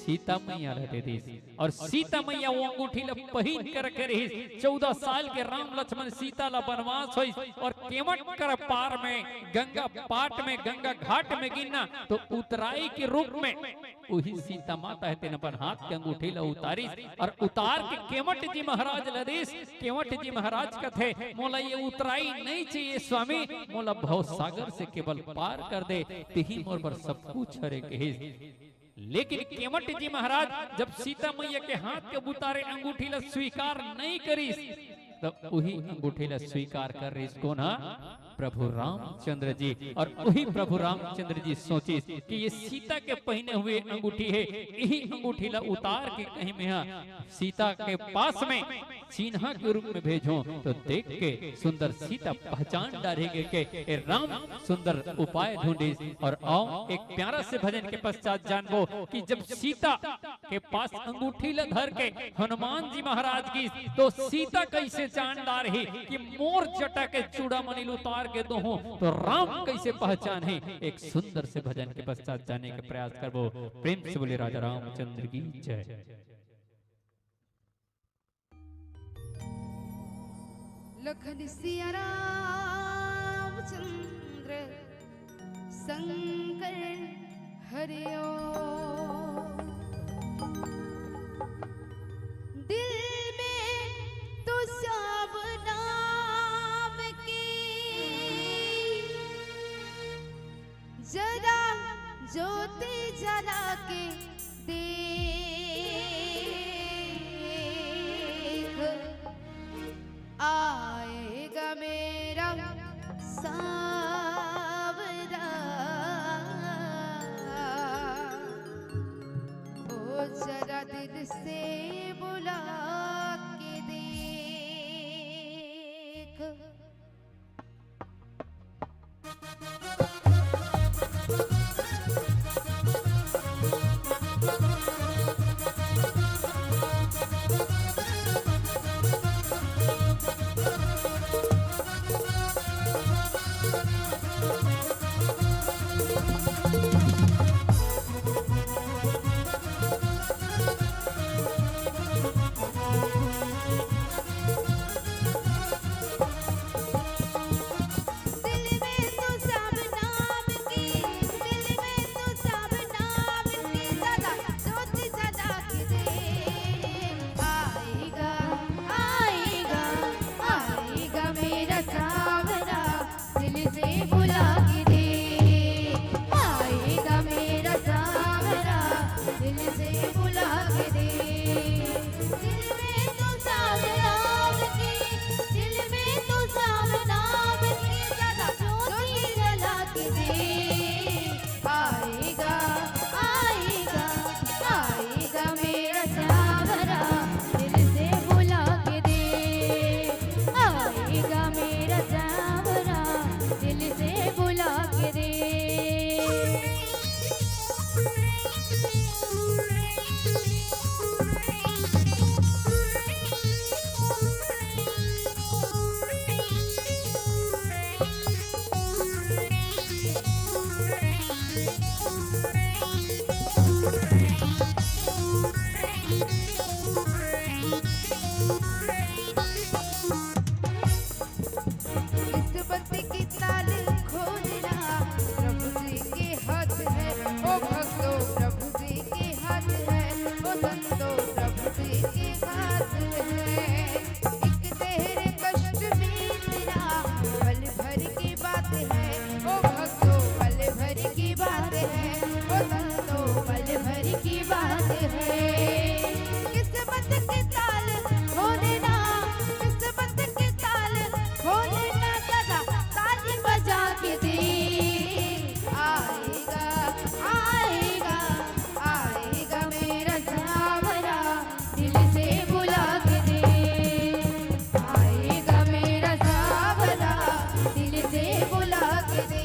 सीता मैया ला दे दिस। और सीता मैया वो अंगूठी ला पहिन के रखे रिहिस। चौदह साल के राम लक्ष्मण सीता ला बनवास होइस और केवट कर पार में गंगा पाट में गंगा घाट में गिरना तो उतराई के रूप में उही सीता माता हे तेन अपन हाथ के अंगूठी ला उतारिस और उतार के केवट जी महाराज ला दिस। केवट जी महाराज कथे, "मोला ये उतराई नहीं चाहिए स्वामी, मोला भवसागर से केवल पार कर दे, तिही मोर बर सब कुछ हरे," कहिस। लेकिन केवट जी महाराज जब सीता मैया के हाथ के उतारे अंगूठी ला स्वीकार नहीं करिस, तब उही अंगूठी ला स्वीकार कर रिहिस कोन हा? प्रभु रामचंद्र जी। और उही प्रभु रामचंद्र जी सोचिस कि ये सीता के पहिने हुए अंगूठी हे, इही अंगूठी ला उतार के कहीं में हा सीता के पास में चिन्हा के रूप में भेजो, तो देख के सुंदर सीता पहचान डारेगे के ए राम सुंदर उपाय ढूंढिस। और आओ एक प्यारा से भजन के पश्चात जानबो कि जब सीता के पास अंगूठी ला धर के हनुमान जी महाराज गिस तो सीता कइसे जान डारही कि मोर जटा के चूड़ामणि ल उतार के दोहूं तो राम कइसे पहचानही। एक सुंदर से भजन के पश्चात जाने के प्रयास करबो। प्रेम से बोले राजा रामचंद्र की जय। लखन सिया रामचंद्र शंकर हरिओ। दिल में तो श्याम नाम की जरा ज्योति जला के देख, आएगा मेरा सांवरा। ओ जरा दिल से बुला के देख। दिल में तो श्याम नाम की, दिल में तो श्याम नाम की सदा ज्योति जला के दे। आएगा, आएगा, आएगा मेरा सांवरा, दिल से बुला के दे। आएगा मेरा सांवरा, दिल से बुला के दे। दिल में तो श्याम नाम की, दिल में तो श्याम नाम की सदा ज्योति जला के दे। आएगा, आएगा, आएगा मेरा सांवरा, दिल से बुला के दे। आएगा मेरा सांवरा, दिल से बुला के दे। किस्मत की ताल खोलना प्रभु जी के हाथ है। ओ भक्तों, प्रभु जी के हाथ है। ओ संतों, प्रभु जी के हाथ है। एक तेरे कष्ट में तेरा पल भर की बात है। ओ भक्तों, पल भर की बात है। ओ संतों, पल भर की बात है। किस्मत के ताल खोलना, किस्मत के ताल खोलना, सदा ताली बजा के दे। आएगा, आएगा, आएगा मेरा सांवरा, दिल से बुला के दे। आएगा मेरा सांवरा, दिल से बुला के दे।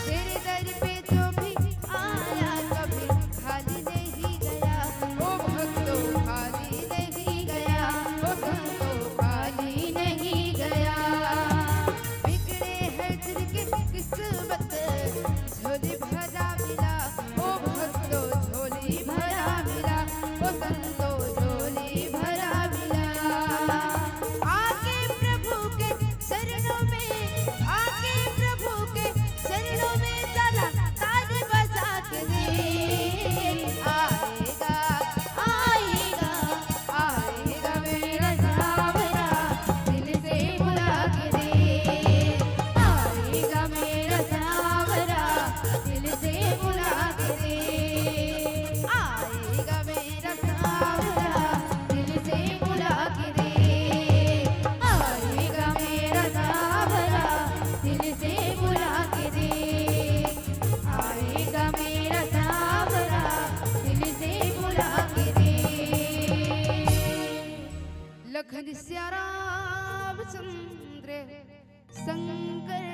तेरे दर पे जो भी आया, कभी खाली नहीं गया। ओ भक्तों, खाली नहीं गया। ओ संतों, खाली नहीं गया। बिगड़े हैं जिनके किस्मत, झोली भरा मिला। ओ भक्तों, झोली भरा मिला। ओ संतों, झोली भरा मिला। आके प्रभु के चरणों में, आके प्रभु के चरणों में जरा ताली बजा के दे। आएगा, आएगा, आएगा मेरा सांवरा, दिल से बुला के दे। आएगा मेरा सांवरा, दिल से बुला के दे। आएगा मेरा सांवरा, दिल से बुला के दे। आएगा मेरा सांवरा, दिल से बुला के दे। आएगा मेरा सांवरा, दिल से बुला के दे। लखन सिया रामचंद्र शंकर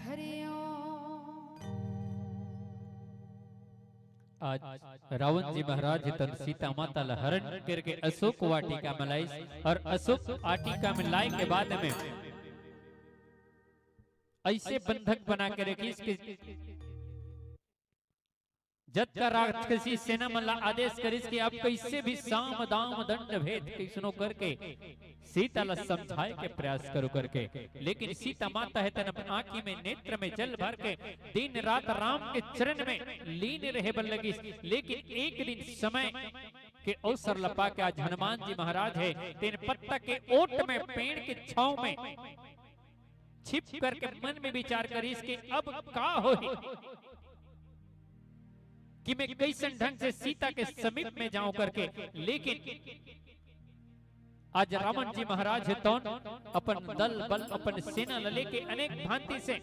हरिओम। आज रावण जी महाराज तन सीता माता ला हरण करके अशोक वाटिका में लाइस और अशोक वाटिका में लाए के बाद में ऐसे बंधक बना के रखिस कि जतका राक्षसी सेना मन ला आदेश करिस कि अब कइसे भी साम दाम दंड भेद कइसनो करके सीता ला समझाए के प्रयास करो करके, लेकिन सीता माता हे तेन अपन आँखी में नेत्र में जल भर के दिन रात राम के चरण में लीन रहे बर लगिस। लेकिन एक दिन समय के अवसर ल पाके आज हनुमान जी महाराज हे तेन पत्ता के ओट में, पेड़ के छांव में छिप करके मन में विचार करिस कि अब का होही, कि मैं कइसन ढंग से सीता के समीप में जाऊं करके। लेकिन आज रावण जी महाराज हे तौन अपन दल बल, अपन सेना ल लेके अनेक भांति से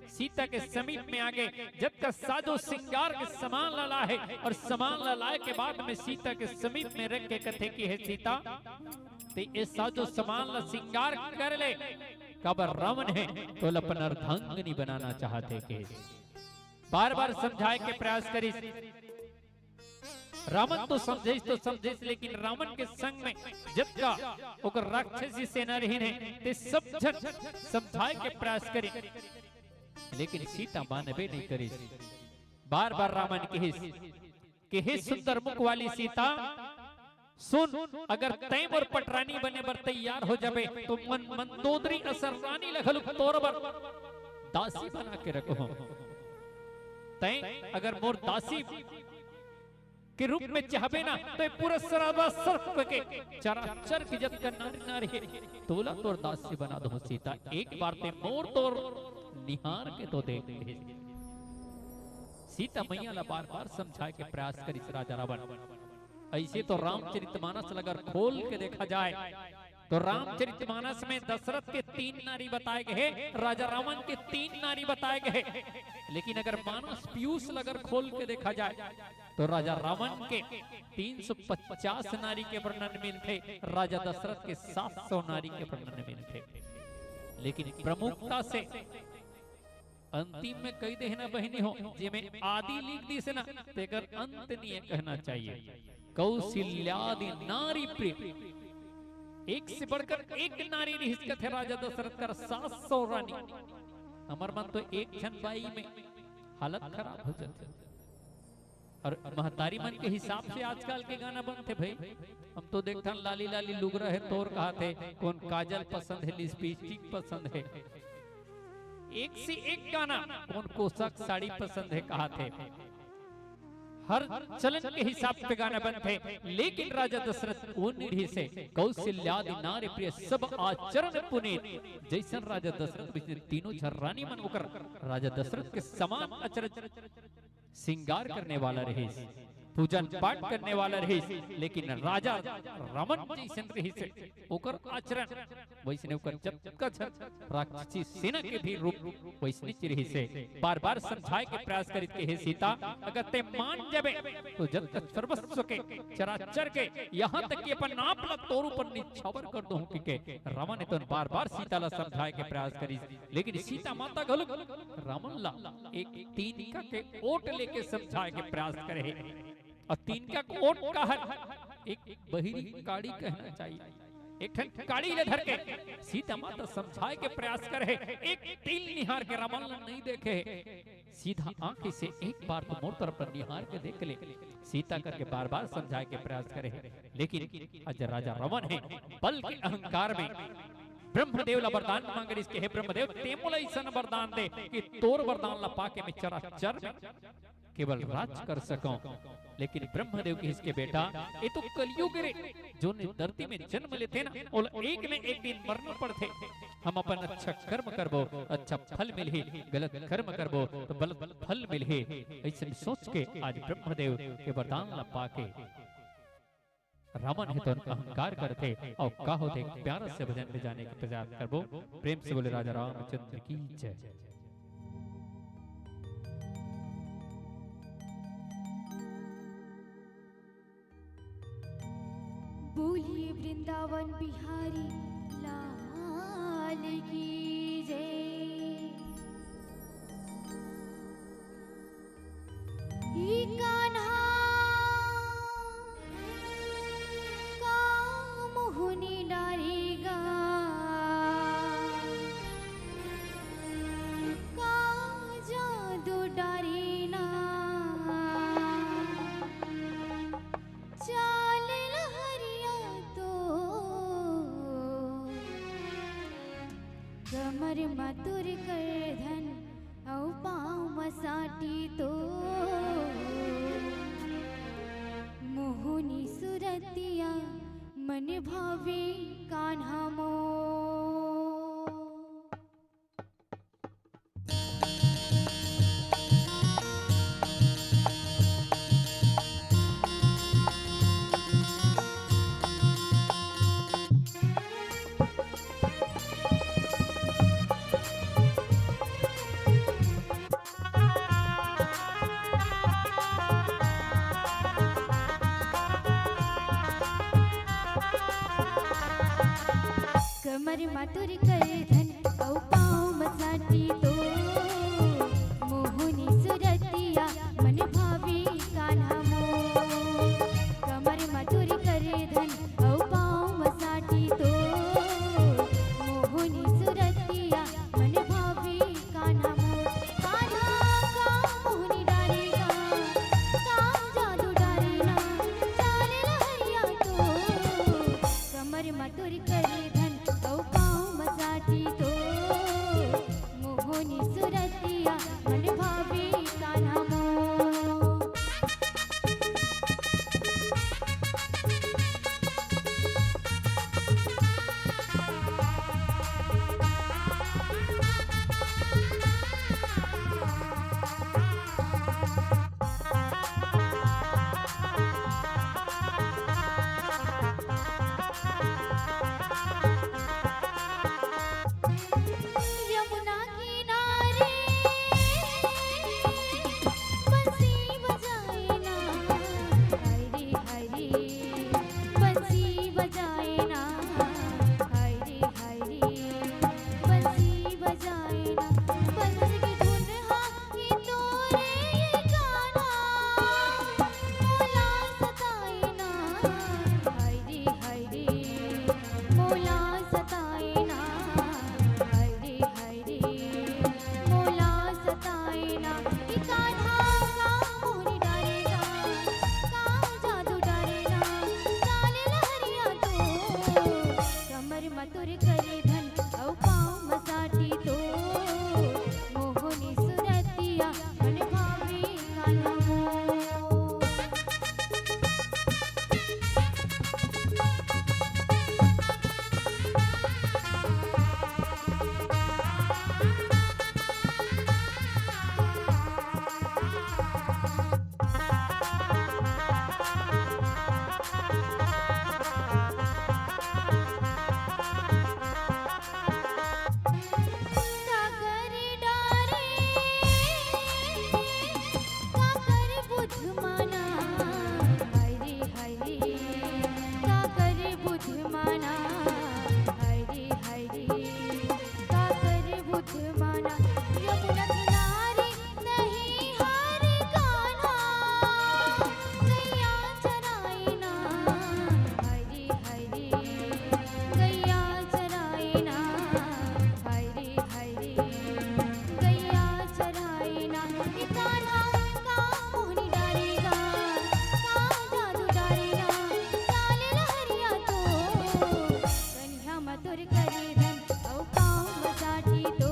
सीता के समीप में आगे, जतका साजो सिंगार के सामान ला लाए हे और सामान ला लाए के बाद में सीता के समीप में रख के कथे कि हे सीता, ते ये साजो सामान ला सिंगार कर ले, काबर रावण हे तोला अपन अर्धांगिनी बनाना चाहत हे के। बार-बार समझाए के प्रयास करिस। रावण तो समझिस, तो समझिस, लेकिन रावण के संग में जतका ओकर राक्षसी सेना रहिन हे, ते सब झन समझाए के प्रयास करिन, लेकिन सीता मानबे नहीं करिस। बार-बार रावण कहिस कि हे सुंदर मुख वाली सीता, सुन, अगर तैं मोर पटरानी बने बर तैयार हो जाबे, तो मन मंदोदरी असन रानी ल घलो तोर बर दासी बना के रखहूं। तैं अगर मोर दासी के रूप में चाहबे ना, तो ये पूरा सरासर के चराचर के जतका नारी नारी हे, तोला तोर दासी बना दूं सीता। एक बार तैं मोर तोर निहार के तो देख ले। सीता मैया ला बार-बार समझाए के प्रयास करिस राजा रावण। अइसे तो रामचरितमानस ला अगर खोल के देखा जाए, तो रामचरितमानस में दशरथ के तीन नारी बताए गए हे, राजा रावण के तीन नारी बताए गए हे। लेकिन अगर मानस पीयूष ला अगर खोल के देखा जाए, तो राजा रावण के तीन सौ पचास नारी के वर्णन मिलथे, राजा दशरथ के सात सौ नारी के वर्णन मिलथे। लेकिन प्रमुखता से अंतिम में कहि देहे ना बहिनी हो, जेमे आदि लिख दिस ना, तेकर अंत नहीं कहना चाहिए। कौशल्यादि नारी प्रिय। एक से बढ़कर एक नारी रिहिस कथे राजा दशरथ कर सात सौ रानी। हमर मन तो एक झन बाई में हालत खराब हो जाथे। और महतारी मन के हिसाब से आजकल के गाना बनथे भाई। हम तो देखथन लाली लाली लुगरा हे तोर कहाथे, कोन काजल पसंद हे, लिपस्टिक पसंद हे। एक से एक गाना, कोन कोसा के साड़ी पसंद हे कहाथे। हर चलन के हिसाब से गाना बनथे, लेकिन राजा दशरथ ओ रिहिसे कौशल्यादि नारी प्रिय सब आचरण पुनीत। जइसन राजा दशरथ वइसने तीनों झन रानी मन ओकर राजा दशरथ के समान आचरण सिंगार करने वाला रहिस, पूजन पाठ करने वाला रहिस, लेकिन राजा रावण जइसन रहिस, ओकर आचरण वइसने ओकर जतका झन राक्षसी सेना के भी रूप वइसने रहिस। बार-बार समझाए के प्रयास करिस के, "हे सीता, अगर तैं मान जाबे, तो जतका सर्वस्व के, चराचर के, यहाँ तक कि अपन आप ला तोर ऊपर निछावर कर दूं," कहिके रावण हे तो बार-बार सीता ला समझाए के प्रयास करिस। लेकिन सीता माता घलो रावण ला एक तिनका के ओट लेके समझाए के प्रयास करे हे। अउ तिनका के ओट का हर एक बहिरी काड़ी कहना चाहिए। एक ठन काड़ी ले धर के सीता माता समझाए के प्रयास करे हे। एक तिल निहार के रावण ला नहीं देखे हे। सीधा आंखी से एक बार तो मोर तरफ निहार के देख ले। सीता करके बार-बार समझाए के प्रयास करे हे। लेकिन आज राजा रावण हे, बल के अहंकार में ब्रह्मदेव ला वरदान मांगे रिहिस के, "हे ब्रह्मदेव, तैं मोला अइसन वरदान दे कि तोर वरदान ला पाके मैं चराचर में केवल राज कर सकूं।" लेकिन ब्रह्मदेव कहिस के, "बेटा, ये तो कलयुग रे, जोन धरती में जन्म लेथे ना, ओला एक न एक दिन मरना पड़थे। हम अपन अच्छा कर्म करबो, अच्छा फल मिलही, गलत कर्म करबो तो गलत फल मिलही।" अइसन सोच के आज ब्रह्मदेव के वरदान ला पाके रावण हे तो अहंकार करथे। अउ का होथे, प्यारा से भजन में जाने के प्रयास करबो। प्रेम से बोले राजा रामचंद्र की जय। बोलिए वृंदावन बिहारी लाल की जय। ई कान्हा का मोहनी डारेगा, का जादू डारे ना। कमर म तोर करधन अउ पाँव म साटी तो मोहनी सुरतिया मन भावे कान्हा मोर। कमर म तोर करधन अउ पाँव म साटी तो मोहनी सुरतिया मन भावे कान्हा मोर। कमर म तोर करधन अउ पाँव म साटी तो मोहनी सुरतिया मन भावे कान्हा मोर। कान्हा का मोहनी डारे गा, का जादू डारे ना, चाले लहरिया तो। कमर म तोर करधन अउ पाँव म साटी तो मोहनी सुरतिया मन भावे कान्हा मोर। यमुना किनारे बंसी बजाए ना, हाय रे हाय रे, बंसी बजाए ना, हाय रे हाय रे, बंसी बजाए ना, बंसी के धुन हा ये तोरे ये गाना, मोला सताए ना, हाय रे हाय रे, मोला सताए ना, हाय रे हाय रे, मोला सताए ना। ई कान्हा का मोहनी डारे गा, का जादू डारे ना, चाले लहरिया तो। कमर म तोर करधन अउ पाँव म साटी तो मोहनी सुरतिया मन भावे कान्हा मोर। काकर डारे, काकर बुध माना, हाय रे हाय रे, काकर बुध माना, हाय रे हाय रे, काकर बुध माना, यमुना किनारे नहीं हार कान्हा, गैया चराए ना, हाय रे हाय रे, गैया चराए ना, हाय रे हाय रे, गैया चराए ना। ई कान्हा का मोहनी डारे गा, का जादू डारे ना, चाले लहरिया तो। कनिहा म तोर करधन अउ पाँव म साटी तो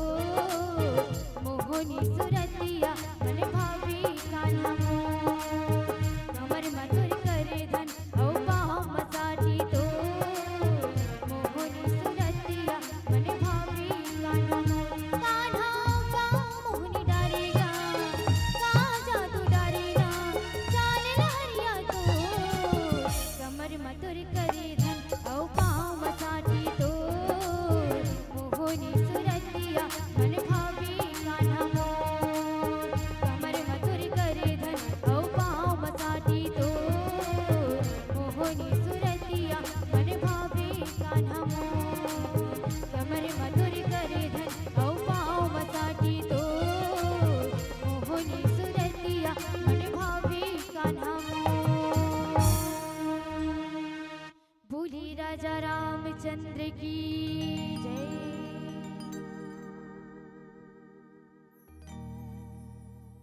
मोहनी सुरतिया मन भावे कान्हा मोर। कमर म तोर करधन अउ पाँव म साटी तो मोहनी सुरतिया मन भावे कान्हा मोर। कान्हा का मोहनी डारे गा, का जादू डारे ना, चाले लहरिया तो। कमर म तोर करधन अउ पाँव म साटी तो मोहनी सुरतिया मन भावे कान्हा मोर। कमर म तोर करधन अउ पाँव म साटी तो मोहनी सुरतिया मन भावे कान्हा मोर। कमर म तोर करधन अउ पाँव म साटी तो मोहनी सुरतिया मन भावे कान्हा मोर। बोली राजा रामचंद्र की जय।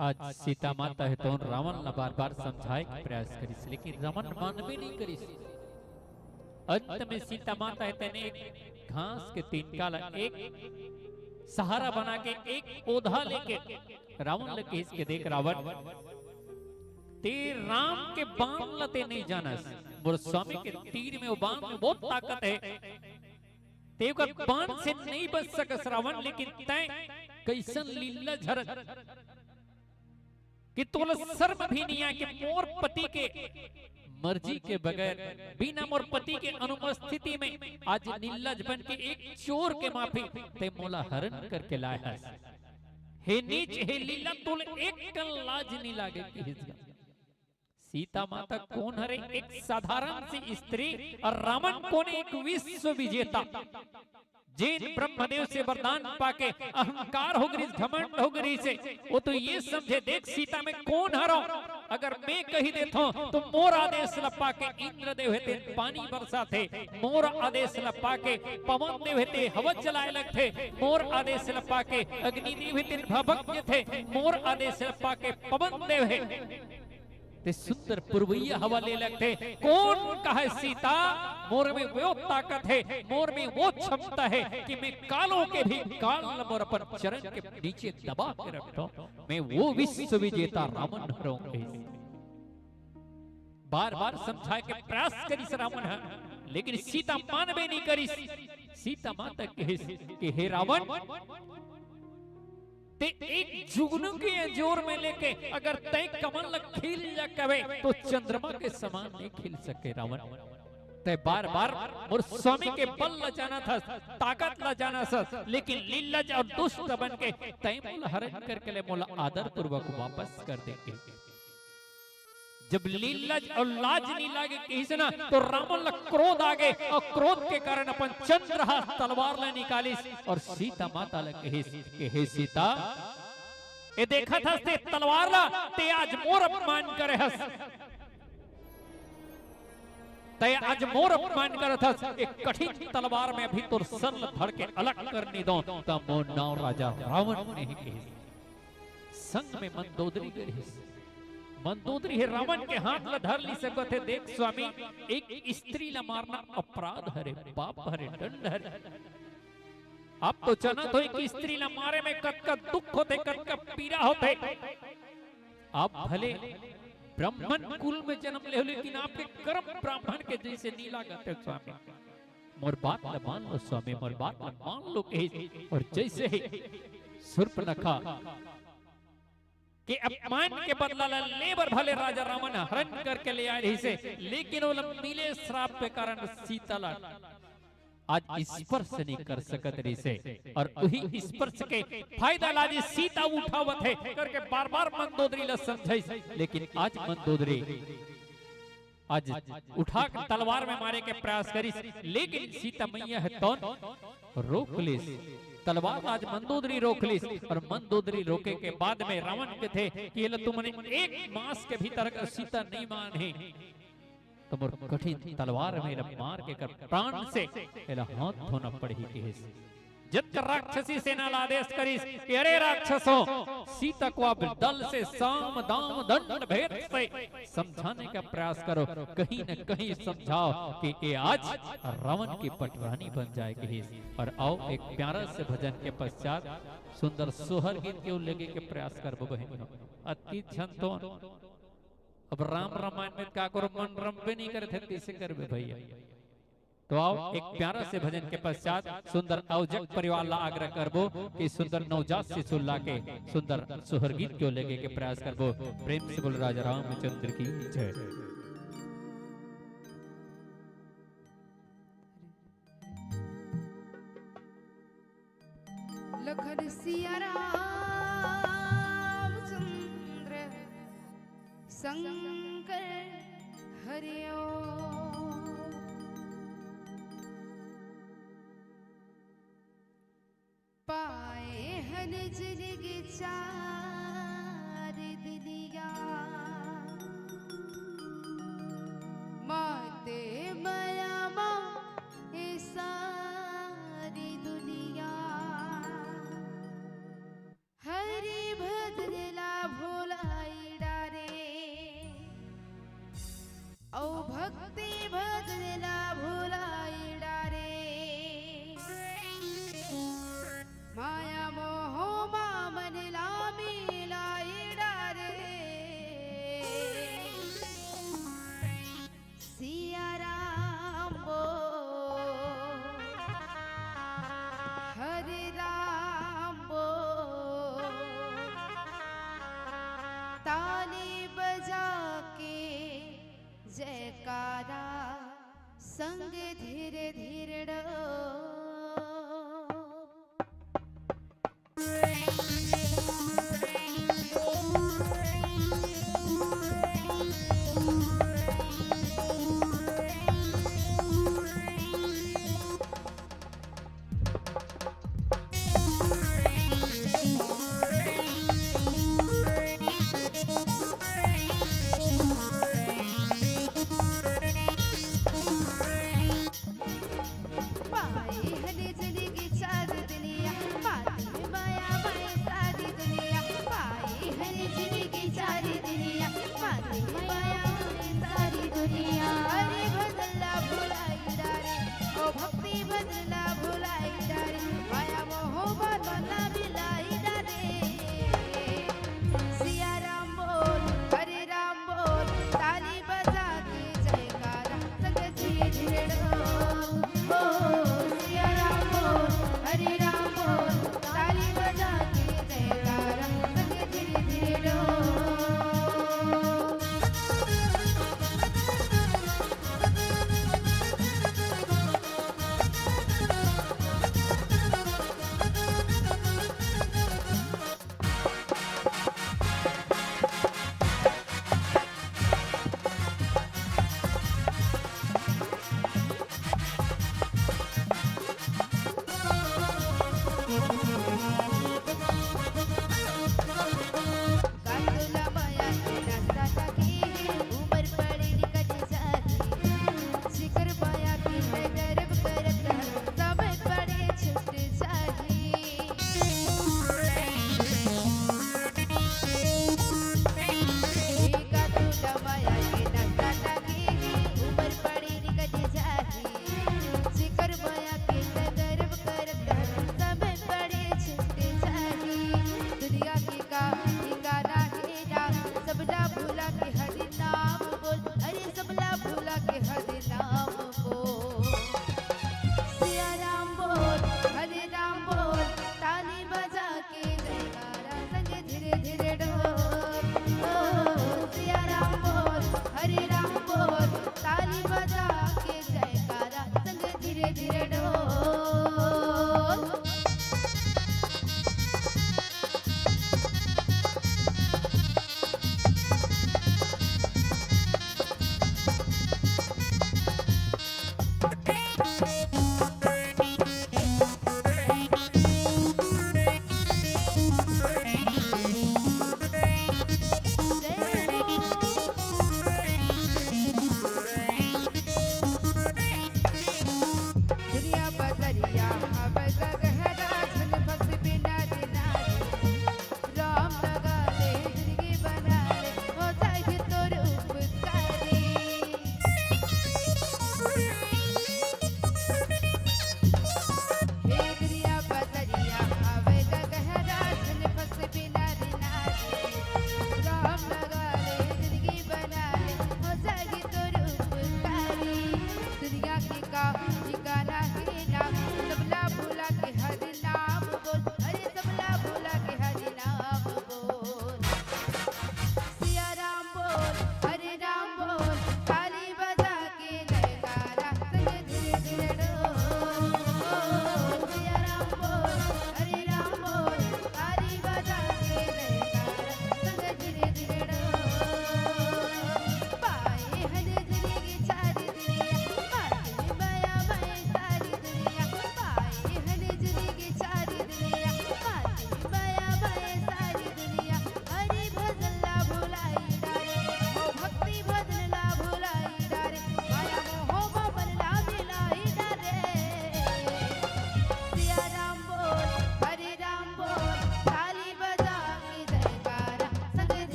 आज सीता माता हे तोन रावण ला बार-बार समझाए के प्रयास करिस, लेकिन रावण मानबे नहीं करिस। अंत में सीता माता हे तेने एक घास के तिनका ला एक सहारा बना के एक ओधा लेके रावण ल कहिस के देख रावण, ते राम के बाण ल ते नहीं जानस, मोर स्वामी के तीर में वो बाण में बहुत ताकत है, ते ओकर बाण से नहीं बच सकस रावण, लेकिन तैं कैसन लीला झरत कि तोला शर्म भी नहीं आए कि मोर पति के मर्जी के बगैर, बिना मोर पति के अनुपस्थिति में आज निर्लज बन के एक चोर के माफी ते मोला हरण करके लाए हस। हे नीच, हे लीला, तोला एक कन लाज नहीं लागे कि सीता माता कौन हरे? एक साधारण सी स्त्री और रावण कौन, एक विश्व विजेता, जेन ब्रह्मदेव से वरदान पाके अहंकार हो गई, घमंड हो गई से, वो तो ये समझे, देख सीता में कौन हरो, अगर मैं कही देथो तो मोर आदेश ल पाके इंद्रदेव हे तेन पानी बरसाथे, मोर आदेश ल पाके पवन देव हे ते हवा चलाए लगथे, मोर आदेश ल पाके अग्निदेव हे तेन भभक जथे, मोर आदेश ल पाके पवन देव हे ते सुंदर पुरवैया हवा ले लगथे। कौन कहे सीता, मोर में वो ताकत है, मोर में वो क्षमता है कि मैं कालों के भी काल ल मोर अपन चरण के नीचे दबा के रखता हूँ। मैं वो विश्व विजेता रावण हरऊं कहिस। बार बार समझाए के प्रयास करिस रावण ह, लेकिन सीता मानबे नहीं करिस। सीता माता कहिस कि हे रावण, ते एक जुगनू के अंजोर में लेके अगर तय कमल ल खिल जा कवे तो चंद्रमा के समान नहीं खिल सके रावण। तय बार बार मोर स्वामी के बल ल जाना था, ताकत ल जाना था, लेकिन लीलज और दुष्ट बन के तय मोला हरण करके ले मोला आदर पूर्वक वापस कर देंगे। जब लीलज और लाज नहीं लागे कहिस ना, तो रावण ल क्रोध आगे और क्रोध के कारण अपन चंद्रहास तलवार ल निकालिस और सीता माता ल कहिस कि हे सीता, ए देखत हस ते तलवार ल, ते आज मोर अपमान करे हस, ते आज मोर अपमान करत हस। एक कठिन तलवार में अभी तोर सर ल धड़ के अलग कर नहीं दो, त मोर नाव राजा रावण नहीं कहिस। संग में मंदोदरी गे रिहिस। मंदोदरी हे रावण के हाथ ल धर ली सकत हे। देख स्वामी, एक स्त्री ल मारना अपराध हरे, पाप हरे, दंड हरे। आप तो जानत हो कि स्त्री ल मारे में कतका दुख होथे, कतका पीड़ा होथे। आप भले ब्राह्मण कुल में जन्म ले हो, लेकिन आपके कर्म ब्राह्मण के जैसे नहीं लागत हे स्वामी। मोर बात ल मान लो स्वामी, मोर बात ल मान लो कहिस। और जैसे ही शूर्पणखा के अपमान के बदला ल ले बर भले राजा रावण हरण करके ले आए रहिसे, लेकिन ओला मिले श्राप के कारण सीता ल आज स्पर्श नहीं कर सकत रहिसे। और वही स्पर्श के फायदा ल आज सीता उठावत हे करके बार बार मंदोदरी ल समझाइस, लेकिन आज मंदोदरी आज उठा के तलवार में मारे के प्रयास करिस, लेकिन सीता मैया हे तौन रोक लिस। तलवार आज मंदोदरी रोक लिस और मंदोदरी रोके के बाद में रावण कथे कि एला तुमने एक मास के भीतर अगर सीता नहीं मान हे, तो मोर कठिन तलवार में एला मार के कर प्राण से एला हाथ धोना पड़ही कहिस। जब राक्षसी सेना ला आदेश करिस कि अरे राक्षसों, सीता को अब दल से साम दाम दंड भेद से समझाने का प्रयास करो, कहीं न कहीं समझाओ कि ये आज रावण की पटरानी बन जाए कहिस। और आओ एक प्यारा से भजन के पश्चात सुंदर सोहर गीत के उल्लेख के प्रयास करबो बहन। अति झन तो अब राम रामायण में का करो, मन रमबे नहीं करे थे, कैसे करबे भैया? तो आओ, एक प्यारा से भजन के पश्चात सुंदर अवजक परिवार ला आग्रह करबो कि सुंदर नवजात शिशु ला के सुंदर सोहर गीत के लेके के प्रयास करबो। प्रेम से बोल राजा रामचंद्र की जय। लखन सिया रामचंद्र शंकर हरिओ। पाए हन जिनगी चार दुनिया, माते मया मा ए सारी दुनिया। हरि भजन ला भुलाई डारे, औ भक्ति भजन ला भुलाई डारे। माया संग धीरे धीरे डो। पाई हने जिनगी चार दुनिया, माथे माया माए सारी दुनिया। पाई हने जिनगी चार दुनिया, माथे माया माए सारी दुनिया। हरि भजन ला भुलाई डारे, ओ भक्ति भजन ला भुलाई डारे। माया मोह बदन ला मिलाई डारे। सिया राम बोल, हरे राम बोल, ताली बजा के जयकारा, संग धीरे धीरे डोल। ओ सिया राम बोल, हरे राम बोल, ताली बजा के जयकारा, संग धीरे धीरे डोल।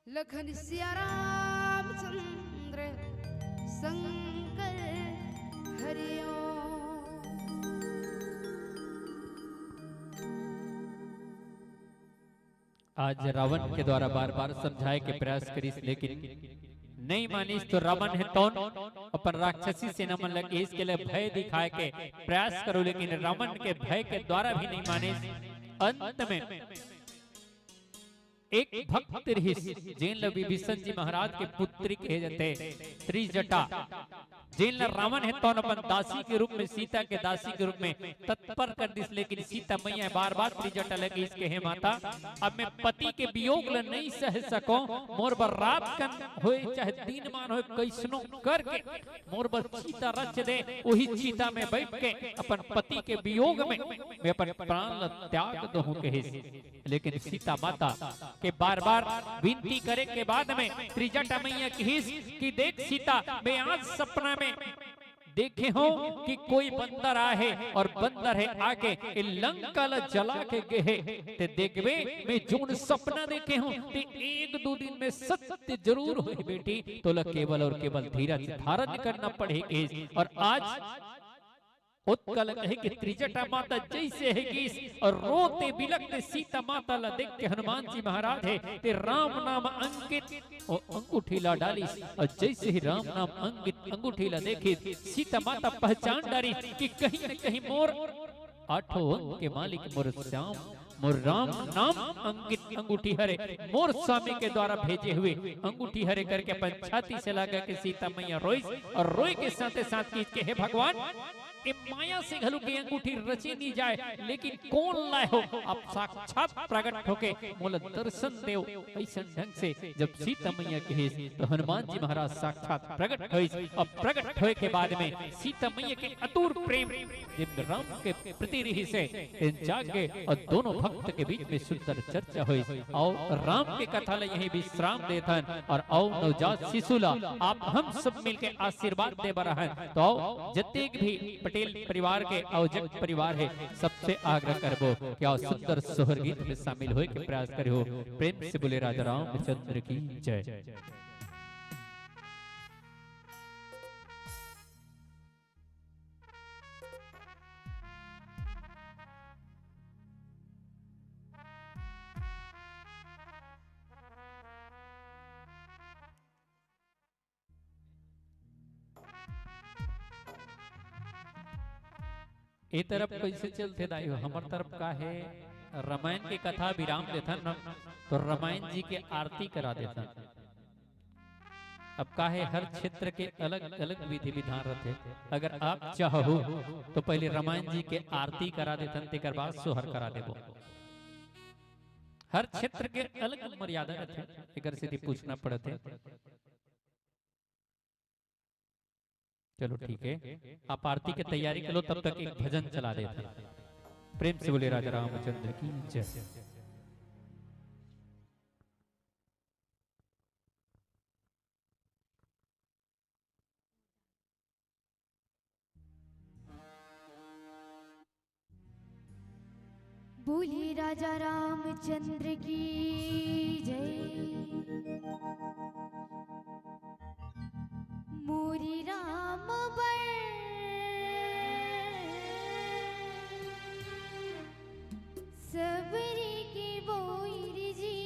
लखन सिया रामचंद्र शंकर हरिओम। आज रावण के द्वारा बार-बार समझाए के प्रयास करिस, लेकिन नहीं मानिस। तो रावण हे तौन अपन राक्षसी सेना मन ल कहिस के ले भय दिखाए के प्रयास करो, लेकिन रावण के भय के द्वारा भी नहीं मानिस। अंत में एक भक्त रिहिस, जेन ल विभीषण जी महाराज के पुत्री कहे जथे, त्रिजटा, जेन ल रावण हे तौन अपन दासी के रूप में, सीता के दासी के रूप में तत्पर कर दिस, लेकिन सीता मैया बार-बार त्रिजटा ल कहिस के, "हे माता, अब मैं पति के वियोग ल नहीं सह सकों, मोर बर रात कन होए चाहे दिनमान होए, कइसनो करके मोर बर चिता रच दे, वही चिता में बैठ के अपन पति के वियोग में मैं अपन प्राण ल त्याग दूहूं," कहिस। लेकिन सीता माता के बार-बार विनती करे के बाद में त्रिजटा मैया कहिस कि, "देख सीता, मैं आज सपना में देखे हों कि कोई बंदर आए हे और बंदर हे आके ए लंका ल जला के गे हे। ते देखबे, मैं जोन सपना देखे हों, ते एक दू दिन में सत्य जरूर होही बेटी। तोला केवल और केवल धीरज धारण करना पड़ही," कहिस। और आज ओतका ल कहे कि त्रिजटा माता जइसे हे गिस और रोते बिलखते सीता माता ल देख के हनुमान जी महाराज हे ते राम नाम अंकित ओ अंगूठी ला डालिस और जइसे ही राम नाम अंकित अंगूठी ला देखिस, सीता माता पहचान डारिस कि कहीं न कहीं मोर आठों अंग के मालिक मोर श्याम, मोर राम नाम अंकित अंगूठी हरे, मोर स्वामी के द्वारा भेजे हुए अंगूठी हरे करके अपन छाती से लगा के सीता मैया रोइस और रोए के साथे साथ कहिस के, "हे भगवान, ए माया से घलो के अंगूठी रचे नी जाए, लेकिन कोन लाए हो? आप साक्षात प्रकट होके मोला दर्शन देव।" अइसन ढंग से जब सीता मैया कहिस, तो हनुमान जी महाराज साक्षात प्रकट होइस। अब प्रकट होए के बाद में सीता मैया के अतुर प्रेम जेन राम के प्रति रिहिस हे, तेन जाग गे और दोनों भक्त के बीच में सुंदर चर्चा होइस। अउ राम के कथा ला यहीं विश्राम देथन और अउ नवजात शिशु ला आप हम सब मिलके आशीर्वाद दे बर हन। तो अउ जतेक भी पटेल परिवार के अउ जट परिवार हे, सबसे आग्रह करबो कि अउ सुंदर सोहर गीत में शामिल होए के प्रयास करिहो। प्रेम से बोले राजा रामचंद्र की जय। ए तरफ कइसे चलथे दाई हो? हमर तरफ का हे, रामायण के कथा विराम देथन न, तो रामायण जी के आरती करा देथन। अब का हे, हर क्षेत्र के अलग-अलग विधि विधान रथे। अगर आप चाहो तो पहले रामायण जी के आरती करा देथन, तेकर बाद सोहर करा देबो। हर क्षेत्र के अलग मर्यादा रथे, एकर सेती पूछना पड़त हे। चलो ठीक हे, आप आरती के तैयारी कर लो, तब तक एक भजन चला देथन। प्रेम से बोले राजा रामचंद्र की जय। बोले राजा रामचंद्र की जय। मोरी राम बर सबरी के बोइर जी,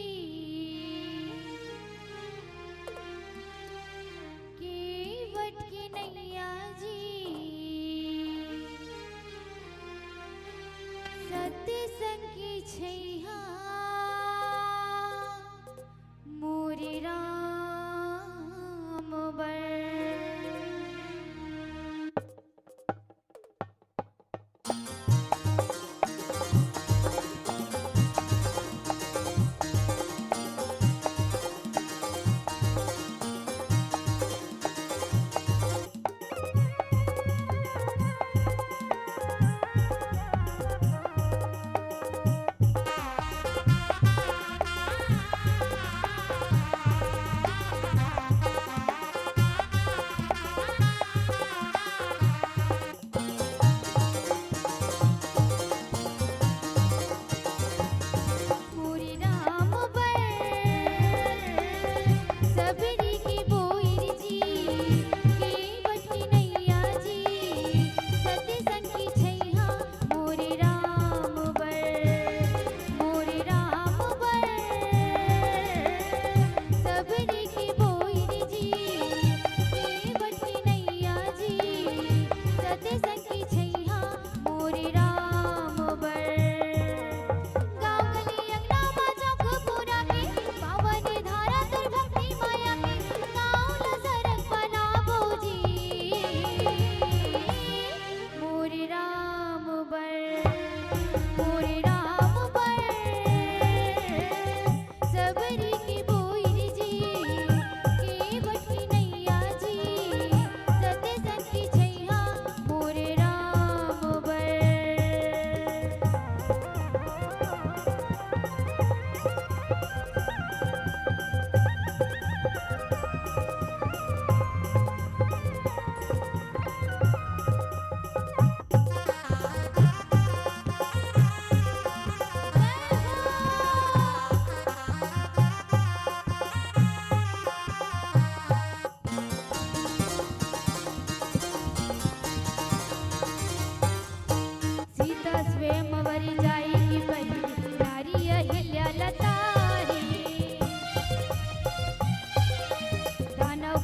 केवट के नैया जी, सत्संग के छैहा मोरे राम बर।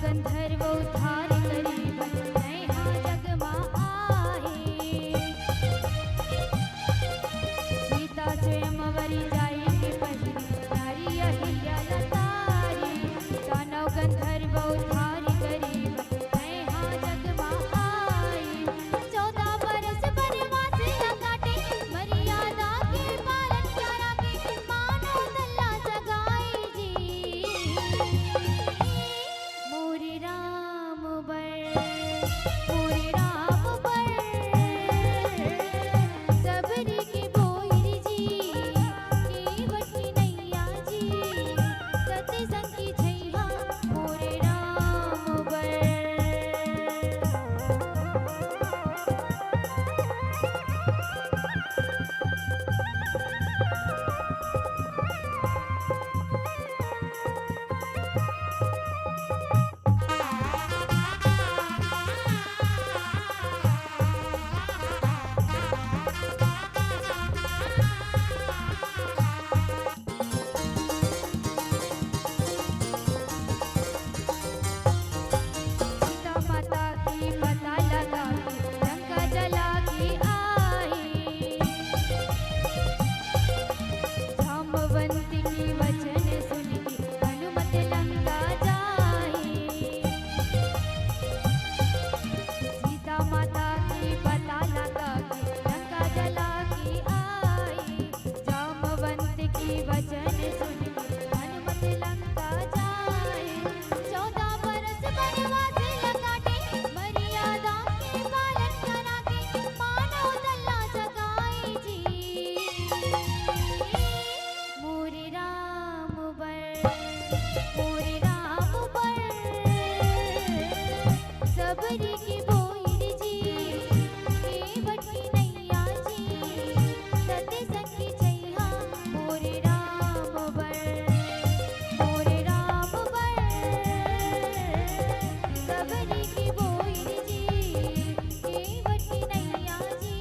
गंधर्व उद्धार करी बर नैहा जग मा आए। सीता स्वयंवरी जाई के पहिली नारी अहिल्या लतारी। दानव गंधर्व उद्धार करी बर नैहा जग मा आए। चौदह बरस बनवास ला काटे, मर्यादा के पालन करा के मानव तन ला जगाए जी। मोरे राम बर, मोरे राम बर, सबरी के बोइर जी, केवट के नैया जी, सत्य संग के छैया, मोरे राम बर। सीता माता के पता लगा के लंका जला के आए। जामवंत के वचन सुन के हनुमत लंका जाए। सीता माता के पता लगा के लंका जला के आए। जामवंत के वचन सुन के हनुमत लंका जाए। चौदह बरस बनवास ला काटे, मर्यादा के पालन करा के मानव तन ला जगाए जी। मोरे राम बर, मोरे राम बर, सबरी के बोइर जी, केवट के नैया जी, सत्य संग के छैया, मोरे राम बर, मोरे राम बर, सबरी के बोइर जी, केवट के नैया जी,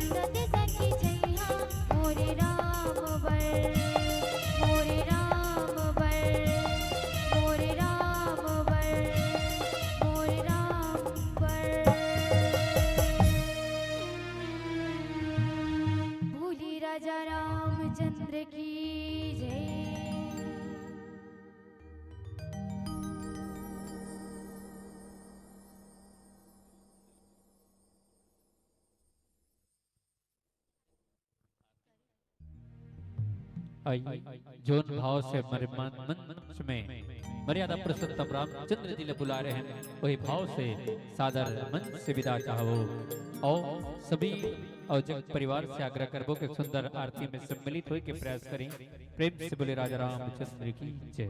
सत्य संग के छैया, मोरे राम बर, मोरे राम बर, मोरे राम बर, मोरे राम बर। बोली राजा रामचंद्र की जय। आइए, जोन भाव से हमारे मन, मंच में मर्यादा पुरुषोत्तम रामचंद्र जी ले बुला रहे हैं, वही भाव से सादर मंच से विदा चाहवो। और सभी और जग परिवार से आग्रह करबो कि सुंदर आरती में सम्मिलित होए के प्रयास करें। प्रेम से बोले राजा रामचंद्र की जय।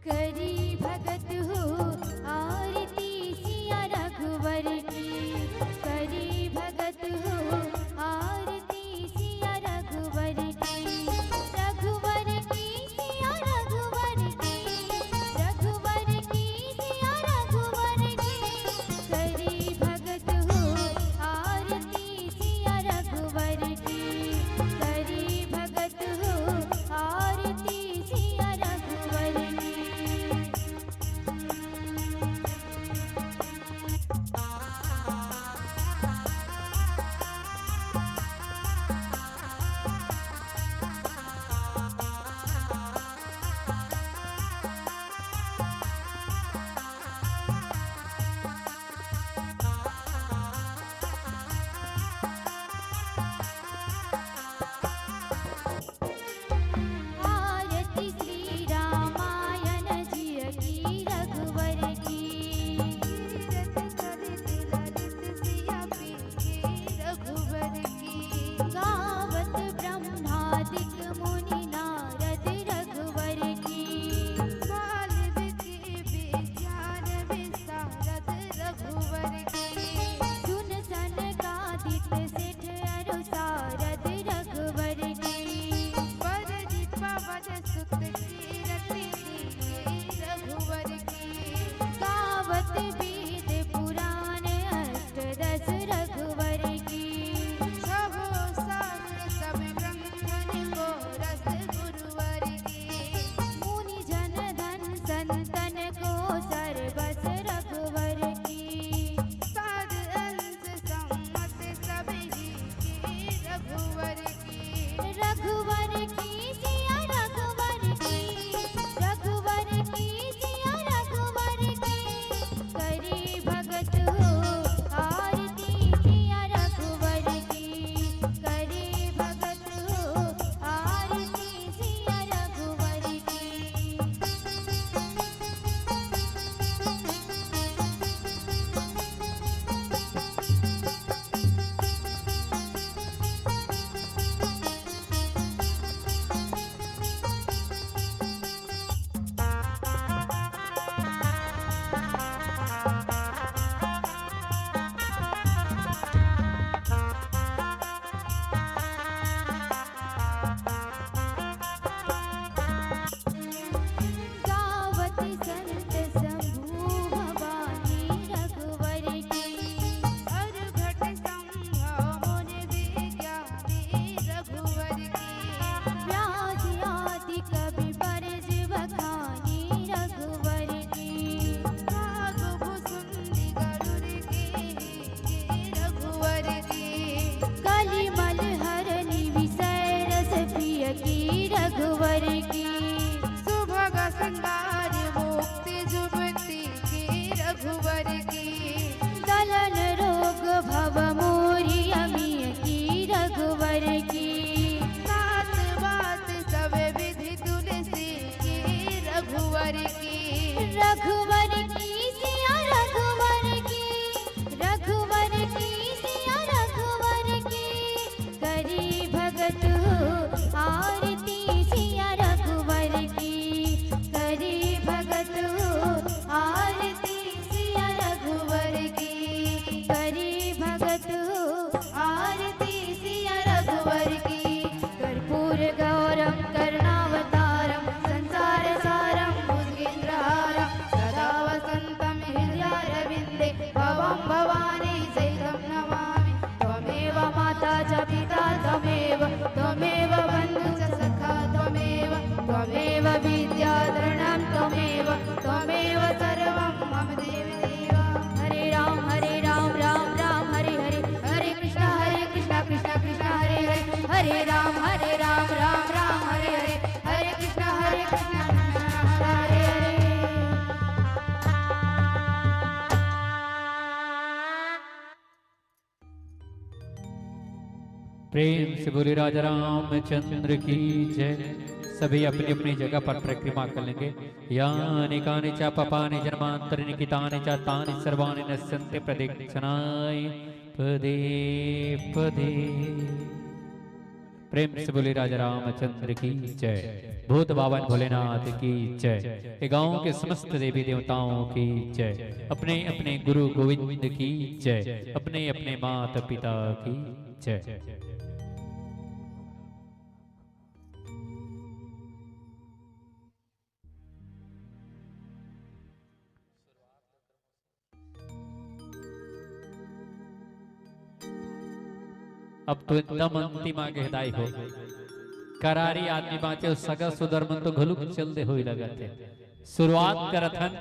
करी भगत हो आ प्रेम से बोले राजा रामचंद्र की जय। सभी अपनी अपनी जगह पर परिक्रमा कर लेंगे। यानि कानि च पापानि जन्मांतरेण कृतानि च तानि सर्वाणि नश्यन्ति प्रदक्षिणाय पदे पदे। प्रेम से बोले राजा रामचंद्र की जय, भूत बाबा भोलेनाथ की जय, ये गांव के समस्त देवी देवताओं की जय, अपने अपने गुरु गोविंद की जय, अपने अपने माता पिता की जय। अब तो एकदम अंतिम आ गे दाई हो। करारी आदमी बाँचे, सगा सुदर मन तो घलुक चल दे होई लगत हे। शुरुआत करत हन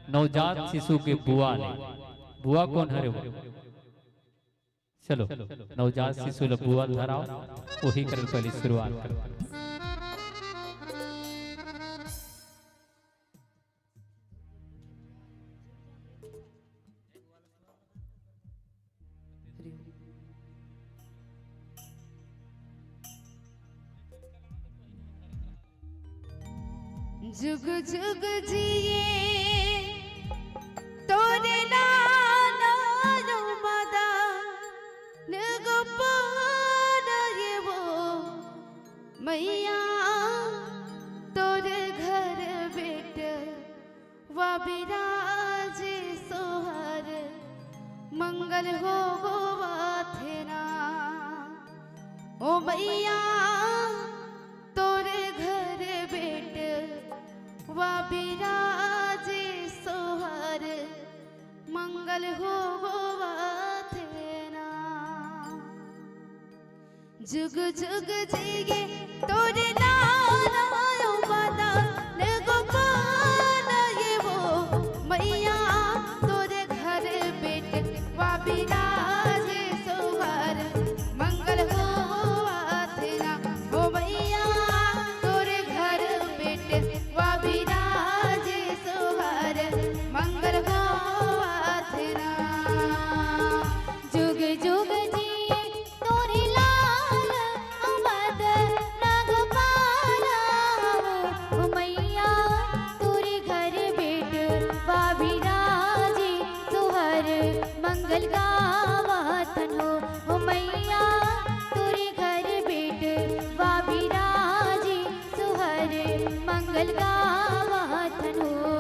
नवजात शिशु के बुआ ले। बुआ कोन हरे वो? चलो, नवजात शिशु ल बुआ धराओ, वही करन पहली शुरुआत करत हन। जुग जुग जिए तोरे लाल मदन गोपाल ये वो मैया तोरे घर बेट वा बिराजे सोहर मंगल होवत हे ना। ओ मैया तोरे घर बेट वा बिराजे सोहर मंगल होवत हे ना। जुग जुग जिए तोरे लाल मदन गोपाल ये वो मैया तोरे घर बेट वा बिराजे सोहर मंगल होवत हे ना। ओ मैया तोरे घर बेट वा बिराजे सोहर मंगल होवत हे ना। जुग जुग जिए तोरे लाल मदन गोपाल हो मैया तोरे घर बेट वा बिराजे सोहर मंगल गावत हन हो। ओ मैया तोरे घर बेट वा बिराजे सोहर मंगल गावत हन हो।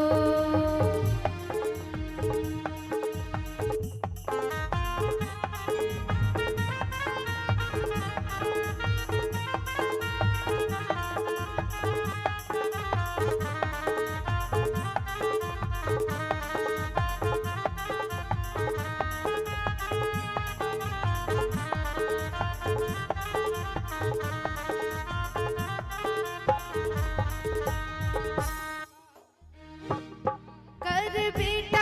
कर बेटा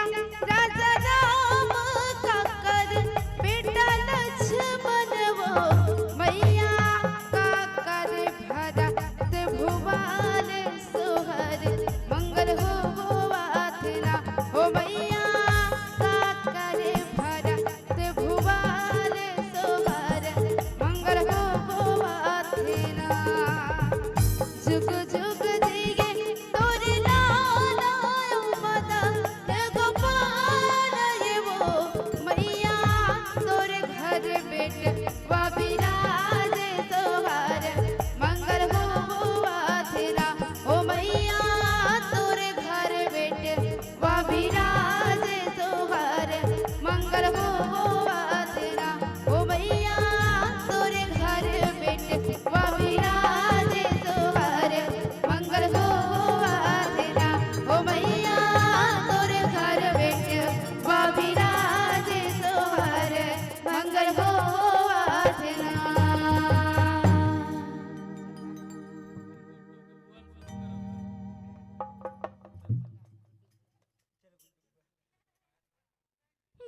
राजा राम का कर बेटा लक्ष्मण वो मैया का कर भरत भुवन सोहर मंगल होवत हे ना। ओ मैया का कर भरत भुवन सोहर मंगल होवत हे ना। जुग जुग जिए तोरे लाल मदन गोपाल ये वो मैया तोरे घर बेट वा बिराजे सोहर मंगल होवत हे ना। ओ मैया तोरे घर बेट वा बिराजे सोहर मंगल होवत हे ना। ओ मैया तोरे घर बेट वा बिराजे सोहर मंगल होवत हे ना। ओ मैया तोरे घर बेट वा बिराजे सोहर मंगल होवत हे ना।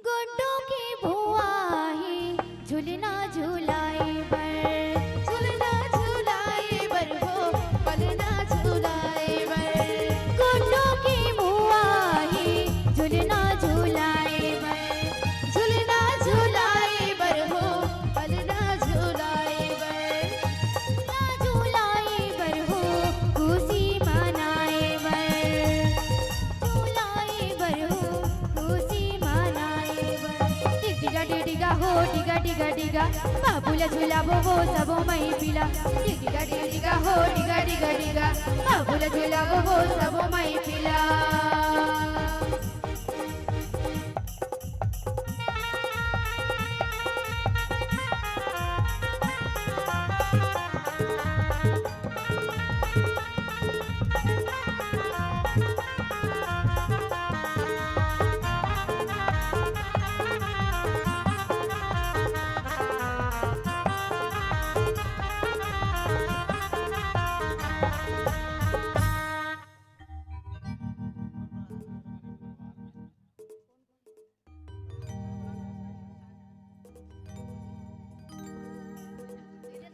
गोंडो के भुआ हे झुलना झुलाए बर, झुलना झुलाए बर हो, पलना झुलाए बर। गोंडो के भुआ हे झुलना झुलाए बर, झुलना झुलाए बर हो, पलना झुलाए डिगा डिगा, बाबू ला झुलाबो वो सबो माई पिला। डिगा डिगा डिगा हो, डिगा डिगा डिगा, बाबू ला झुलाबो वो सबो माई पिला।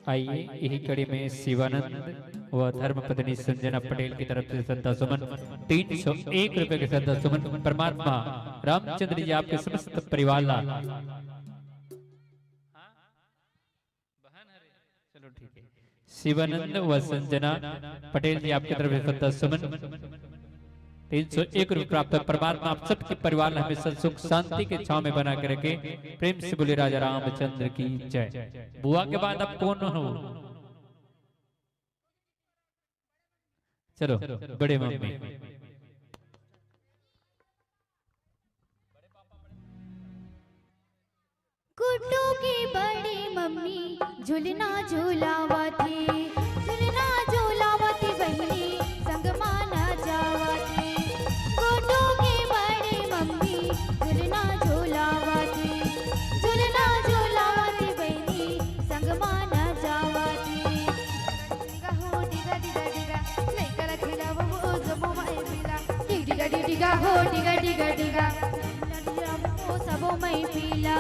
आइए, यही कड़ी में शिवानंद व धर्म पत्नी संजना पटेल की तरफ से श्रद्धा सुमन, तीन सौ एक रुपए के श्रद्धा सुमन। परमात्मा रामचंद्र जी आपके समस्त परिवार ला। चलो, ठीक है। शिवानंद व संजना पटेल जी आपकी तरफ से श्रद्धा सुमन, तीन सौ एक रुपये प्राप्त है। परमात्मा आप सबके परिवार में हमेशा सुख शांति के छांव में बना के रखे। प्रेम से बोले राजा रामचंद्र की जय। बुआ के बाद अब कौन हो? चलो, बड़े मम्मी। गुड्डू के बड़े मम्मी झुलना झुलावत हे, झुलना झुलावत हे बहिनी, संग मा नाचावत हे। गुड्डू के बड़े मम्मी झुलना झुलावत हे, झुलना झुलावत हे बहिनी, संग मा नाचावत हे। डिगा हो, डिगा, डिगा, डिगा, लइका ला खिलावो वो सबो माई पिला। डिगा, डिगा, डिगा हो, डिगा, डिगा, डिगा, वो सबो माई पिला।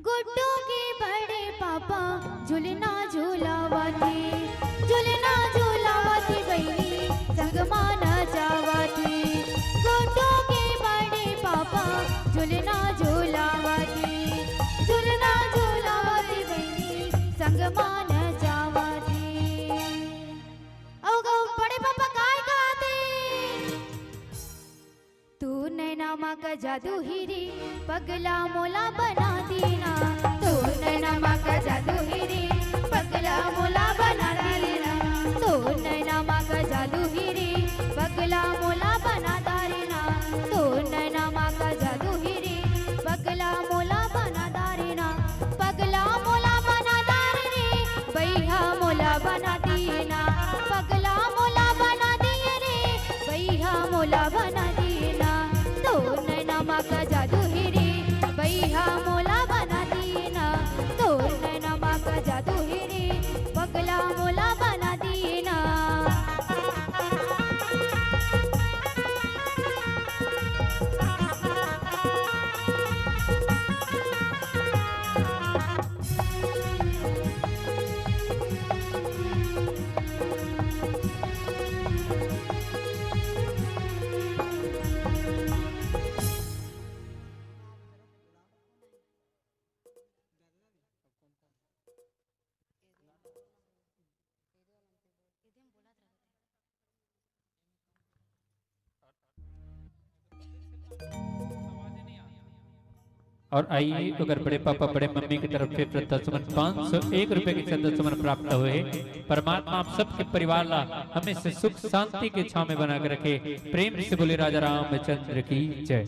गुड्डू के बड़े पापा झुलना झुलावत हे, झुलना झुलावत हे बहिनी, संग मा नाचावत हे। गुड्डू के बड़े पापा झुलना झुलावत हे, झुलना झुलावत हे बहिनी, संग मा नाचावत हे। अउ गौ बड़े पापा काय गात हे? तोर नैना मा का जादू हे रे, पगला मोला बना देना। तोर नैना मा का जादू हे रे, पगला मोला बना देना। तोर नैना मा का जादू हे रे, पगला मोला बना देना। तोर नैना मा का जादू हे रे, पगला मोला बना देना। पगला मोला बना दे रे, बइहा मोला बना देना। पगला मोला बना दे रे, बइहा मोला बना देना। तोर नैना मा का जादू हे रे, बइहा मोला बना देना। तोर नैना मा का जादू हे रे, पगला मोला बना देना। और आइए, अगर बड़े पापा, बड़े मम्मी की तरफ से श्रद्धा सुमन, पाँच सौ एक रुपए की श्रद्धा सुमन प्राप्त हुए हैं। परमात्मा आप सबके परिवार ला हमेशा सुख शांति के छांव में बना के रखे। प्रेम से बोले राजा रामचंद्र की जय।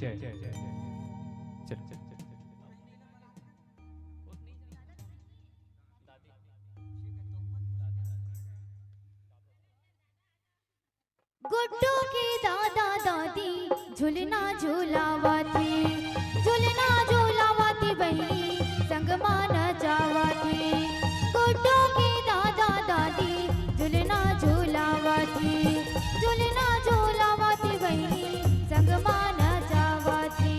चलो। गुड्डू के दादा दादी झुलना झुलावत हे, झुलना झुलावत हे बहिनी, संग मा नचावत हे। गुड्डू के दादा दादी झुलना झुलावत हे, झुलना झुलावत हे बहिनी, संग मा नचावत हे।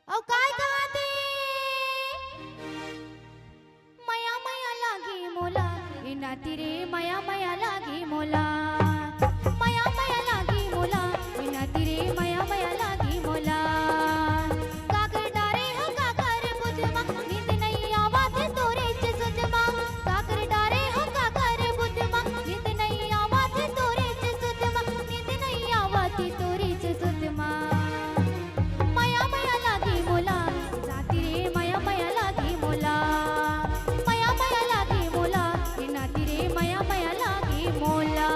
अउ काय कहत हे? मया मया लागे मोला, ए नाती रे, मया मया लागे मोला। मया मया लागे मोला, ए नाती रे, मया मया लागे मोला। काकर डारे हो काकर बुध मा, नींद नइ आवत हे तोरे च सुध मा। काकर डारे हो काकर बुध मा, नींद नइ आवत हे तोरे च सुध मा, नींद नइ आवत हे तोरे च सुध मा। मया मया लागे मोला, ए नाती रे, मया मया लागे मोला। मया मया लागे मोला, ए नाती रे, मया मया लागे मोला।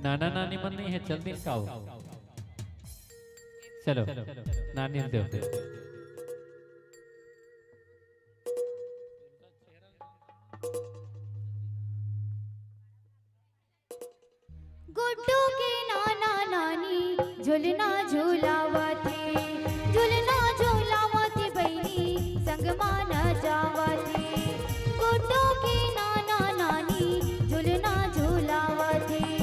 नाना नानी मन नइ हे, चल दिन का हो। चलो, नानी ल देव। गुड्डू के नाना नानी झुलना झुलावत हे, झुलना झुलावत हे बहिनी, संग मा नचावत हे। गुड्डू के नाना नानी झुलना झुलावत हे,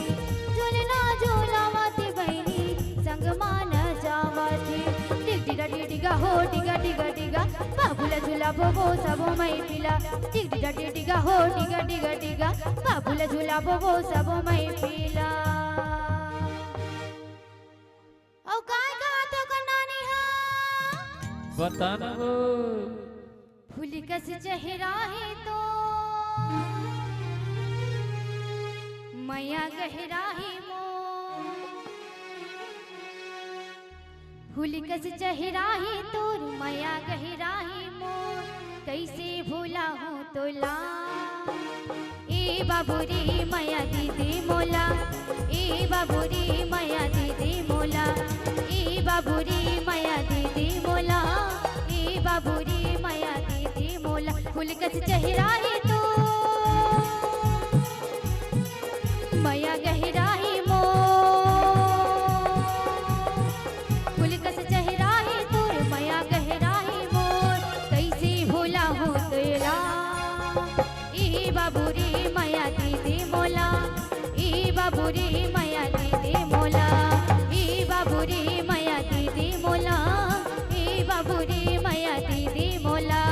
झुलना झुलावत हे बहिनी, संग मा नचावत हे। टिग टिगा टिग टिगा हो, टिगा टिगा टिगा, बाबू ला झुलाबो वो सबो मइपिला। टिग टिगा टिग टिगा हो, टिगा टिगा टिगा, बाबू ला झुलाबो वो सबो मइपिला। अउ काय कहत हे ओकर नानी हा? बता ना वो। फूल कस चेहरा हे तो मया गहरा हे मोर। फूल कस चेहरा हे तोर, मया गहरा हे मोर, कइसे भुलाहूँ तोला। ए बाबू रे मया दे दे मोला, ए बाबू रे मया दे दे मोला, ए बाबू रे मया दे दे मोला, ए बाबू रे मया दे दे मोला। फूल कस चेहरा हे तो मया गहरा हे मोर, फूल कस चेहरा हे तोर, मया गहरा हे मोर, कइसे भुलाहूँ तोला। ए बाबू रे मया दे दे मोला, ए बाबू रे मया दे दे मोला, ए बाबू रे मया दे दे मोला, ए बाबू रे मया दे दे मोला।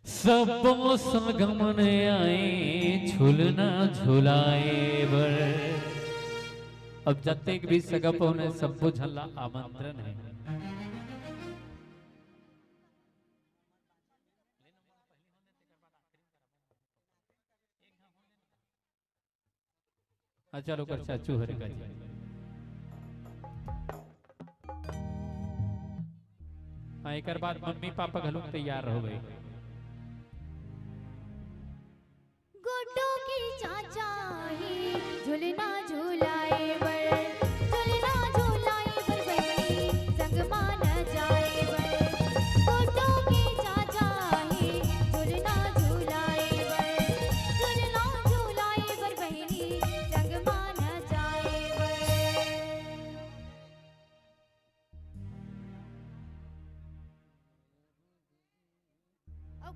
सबो संग मन आए झुलना झुलाए बर। अब जतेक भी सगा पहुना हे, सबो झन ला आमंत्रण हे। हाँ, चलो, कर चाचू हरे का जी। हाँ, एकर बाद मम्मी पापा घलो तैयार रहो भाई। गुड्डू के चाचा हे, झुलना झुलाए बर, झुलना झुलाए बर बहिनी, संग मा नचाए बर। गुड्डू के चाचा हे, झुलना झुलाए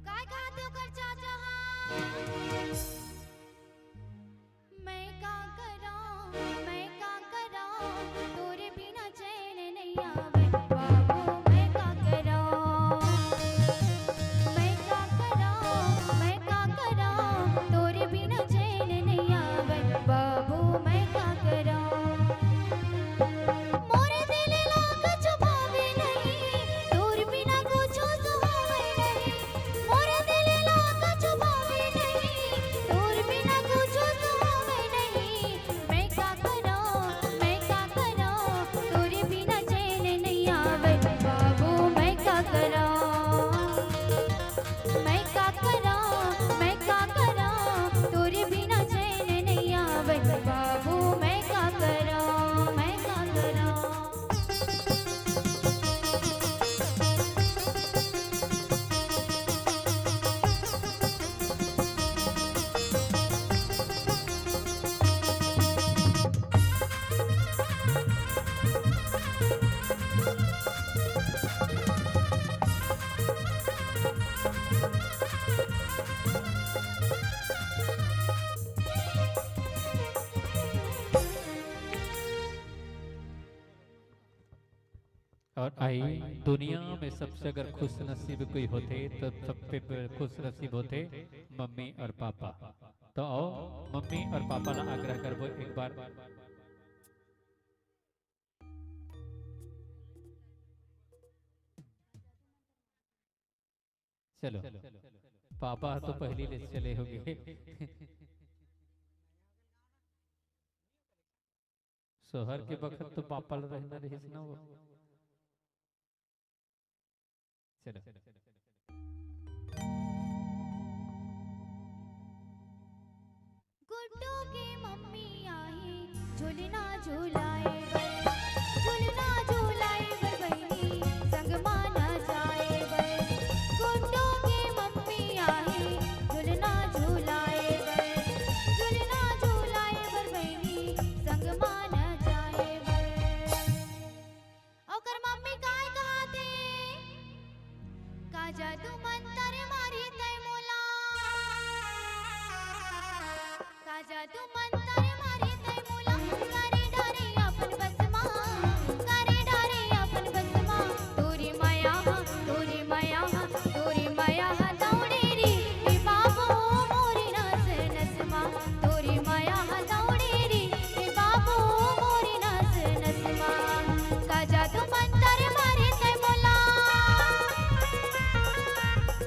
काय कहत हे ओकर चाचा हा? मैं का करौं, मैं का करौं, तोरे बिना चैन नइ आवय, बाबू, मैं का करौं, मैं का करौं, मैं का करौं, तोरे बिना चैन नइ आवय, बाबू, मैं का करौं। मोर दिल ला कुछु भावे नहीं, तोर बिना कुछु सुहावे नहीं। मोर दिल ला कुछु भावे नहीं, तोर बिना कुछु सुहावे नहीं। मैं का करौं, मैं का करौं, तोर बिना चैन नइ आवय, बाबू, मैं का करौं। मैं का करौं, मैं का करौं, तोरे बिना चैन नइ आवय, बाबू, मैं का करौं, मैं का करौं। और आई, दुनिया में सबसे अगर खुश नसीब कोई होथे, तो सबसे ब-, खुश नसीब होथे मम्मी और पापा। तो आओ, मम्मी और पापा ला आग्रह करबो एक बार। चलो, पापा तो पहली ले चले होंगे। सोहर के बखत तो पापा ल रहना रहिस ना वो। चलो। गुड्डू के मम्मी आही झुलना झुलाए बर, झुलना झुलाए बर बहिनी संग मा न जाए बर। गुड्डू के मम्मी आही झुलना झुलाए बर, झुलना झुलाए बर बहिनी संग मा न जाए बर। ओकर मम्मी काय कहत हे? का जादू मंतर मारी तै मोला, का जादू मंतर मारी तै मोला, करे डारे अपन बस मा, करे डारे अपन बस मा। तोरी मया हा, तोरी मया हा, तोरी मया हा दौड़े रे, ए बाबू मोरी नस नस मा। तोरी मया हा दौड़े रे, ए बाबू मोरी नस नस मा। का जादू मंतर मारे तै मोला,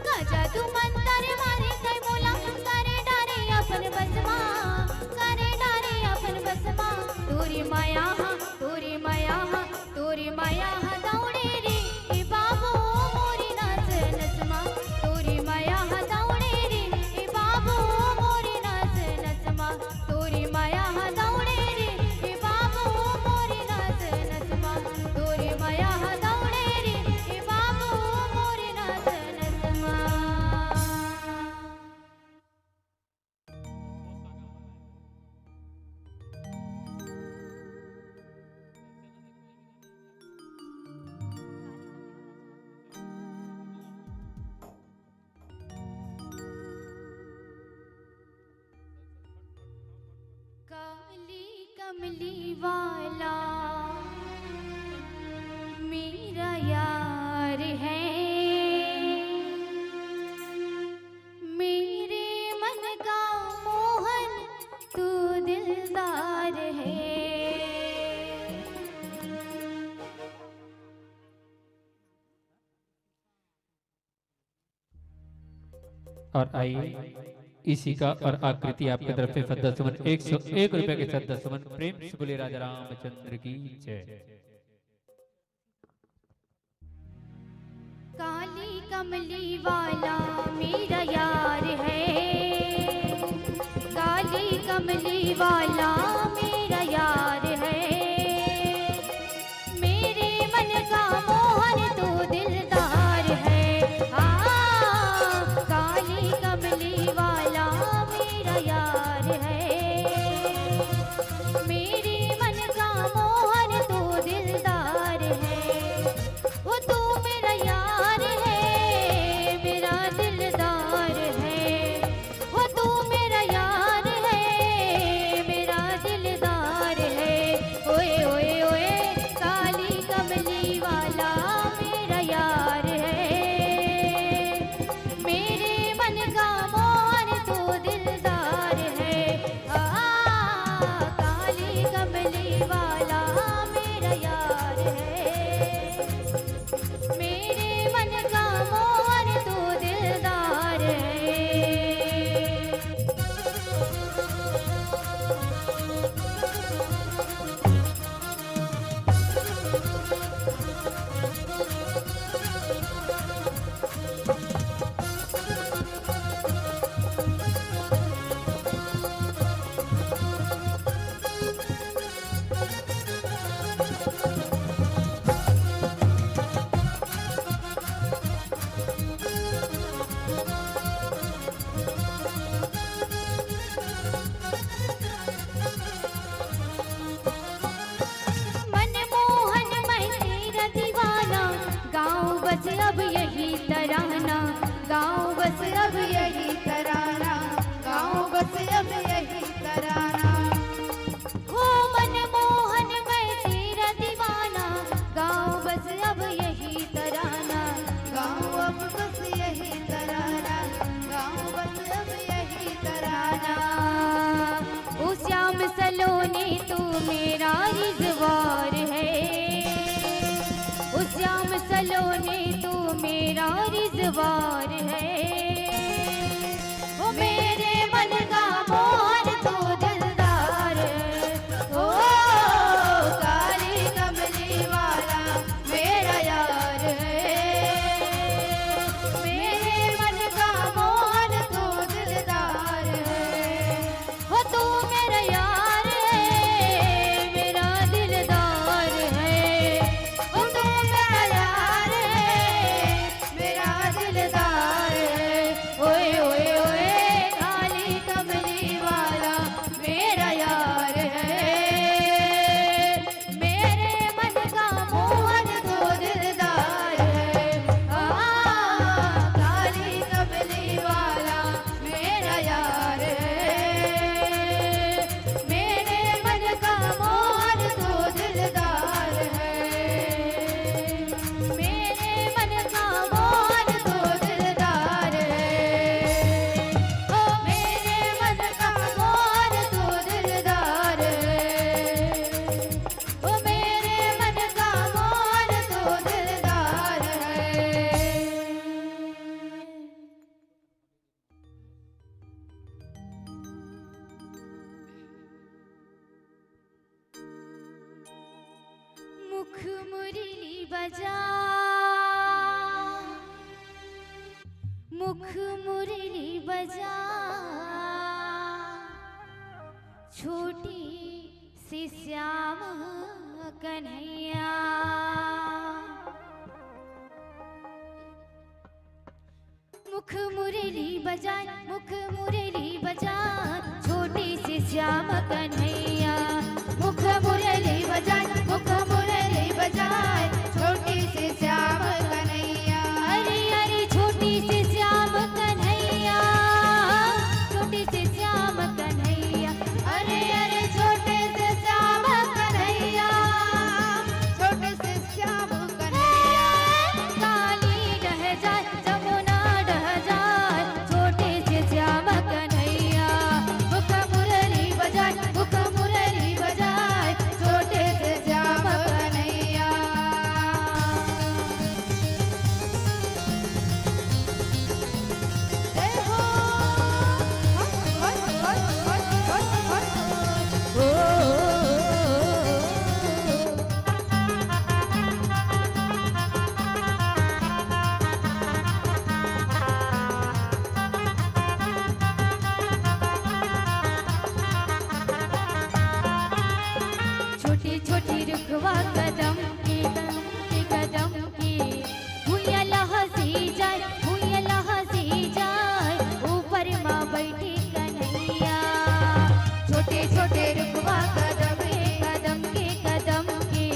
का जादू मंतर मारे तै मोला, करे डारे अपन बस मा, करे डारे अपन बस मा। तोरी मया हा, तोरी मया हा, तोरी मया हा दौड़े रे, ए बाबू मोरी नस नस मा। तोरी मया हा दौड़े रे, ए बाबू मोरी नस नस मा। तोरी मया हा दौड़े रे, ए बाबू मोरी नस नस मा। तोरी मया हा दौड़े रे, ए बाबू मोरी नस नस मा। काली कमली वाला मेरा यार है, मेरे मन का मोहन तू दिलदार है। और आइए, इशिका और आकृति आपके तरफ से श्रद्धा सुमन, एक सौ एक रुपए के श्रद्धा सुमन। प्रेम से बोलिए राजा रामचंद्र की जय। काली कमली वाला मेरा यार है, काली कमली वाला मेरा यार है। मेरे मन का मोहन तू दिलदार है। हाँ, काली कमली वाला मेरा यार है। मेरे मन का मोहन तू दिलदार है। वो तू मेरा यार है, मेरा दिलदार बस अब यही तराना, गाँव बस अब यही तराना, गाँव बस अब यही तराना। हो मनमोहन मैं तेरा दीवाना, गाँव बस अब यही तराना, गाँव अब बस यही तराना, गाँव बस अब यही तराना। ओ श्याम सलोने तू मेरा रिजवार है, ओ श्याम सलोने तू मेरा रिजवार है, ओ मेरे मन का मोहन तू दिलदार है, ओ काली कमली वाला मेरा यार है, मेरे मन का मोहन तू दिलदार है। हो तू मेरा यार है, मेरा दिलदार है। हो तू मेरा यार है, मेरा दिलदार है। ओए, ओए, ओए, काली कमली वाला मेरा यार है। मेरे मन का मोहन तो दिलदार है। आ, काली कमली वाला मेरा यार है। मेरे मन का मोहन तो दिलदार है। मेरे मन का मोहन तो दिलदार है। ओ मेरे मन का मोहन तो दिलदार है। ओ मेरे मन का मोहन तो दिलदार है। मुख मुरली बजा, मुख मुरली बजा, छोटी सी श्याम कन्हैया। मुख मुरली बजाए, मुख मुरली बजाए, छोटी सी श्याम कन्हैया। मुख मुरली बजाए, मुख मुरली बजाए, छोटी सी श्याम कन्हैया। अरे अरे छोटी सी श्याम कन्हैया, छोटी सी श्याम कन्हैया। अरे अरे छोटे से श्याम कन्हैया, छोटे से श्याम कन्हैया। काली रह जाए, जमुना ढह जाए, छोटे से श्याम कन्हैया। मुख मुरली बजाए, मुख मुरली बजाए, छोटे से श्याम कन्हैया। जय हो। छोटी छोटी रुखवा कदम के, कदम के, कदम के, भुइयां लहसी जाए, भुइयां लहसी जाए, ऊपर मा बैठे कन्हैया। छोटे छोटे रुखवा कदम के, कदम के, कदम के,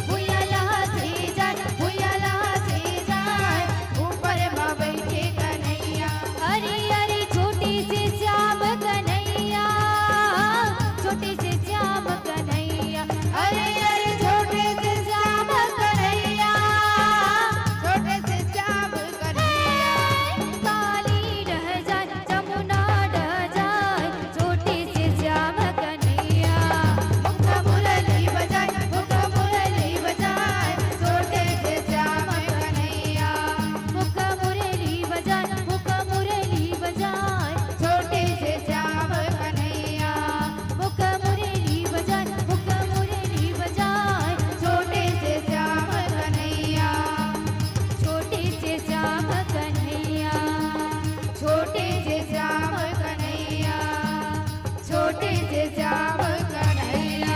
भुइयां लहसी जाए, भुइयां लहसी जाए, ऊपर मा बैठे कन्हैया। अरे अरे छोटी सी श्याम कन्हैया, छोटी सी श्याम कन्हैया। अरे अरे छोटे से श्याम कन्हैया, छोटे से श्याम कन्हैया। काली रह जाए, जमुना ढह जाए, छोटे से श्याम कन्हैया। मुख मुरली बजाए, मुख मुरली बजाए, छोटे से श्याम कन्हैया। मुख मुरली बजाए, मुख मुरली बजाए, छोटे से श्याम कन्हैया। मुख मुरली बजाए, मुख मुरली बजाए, छोटे से श्याम कन्हैया। छोटे से श्याम कन्हैया, छोटे से श्याम कन्हैया, छोटे से श्याम कन्हैया।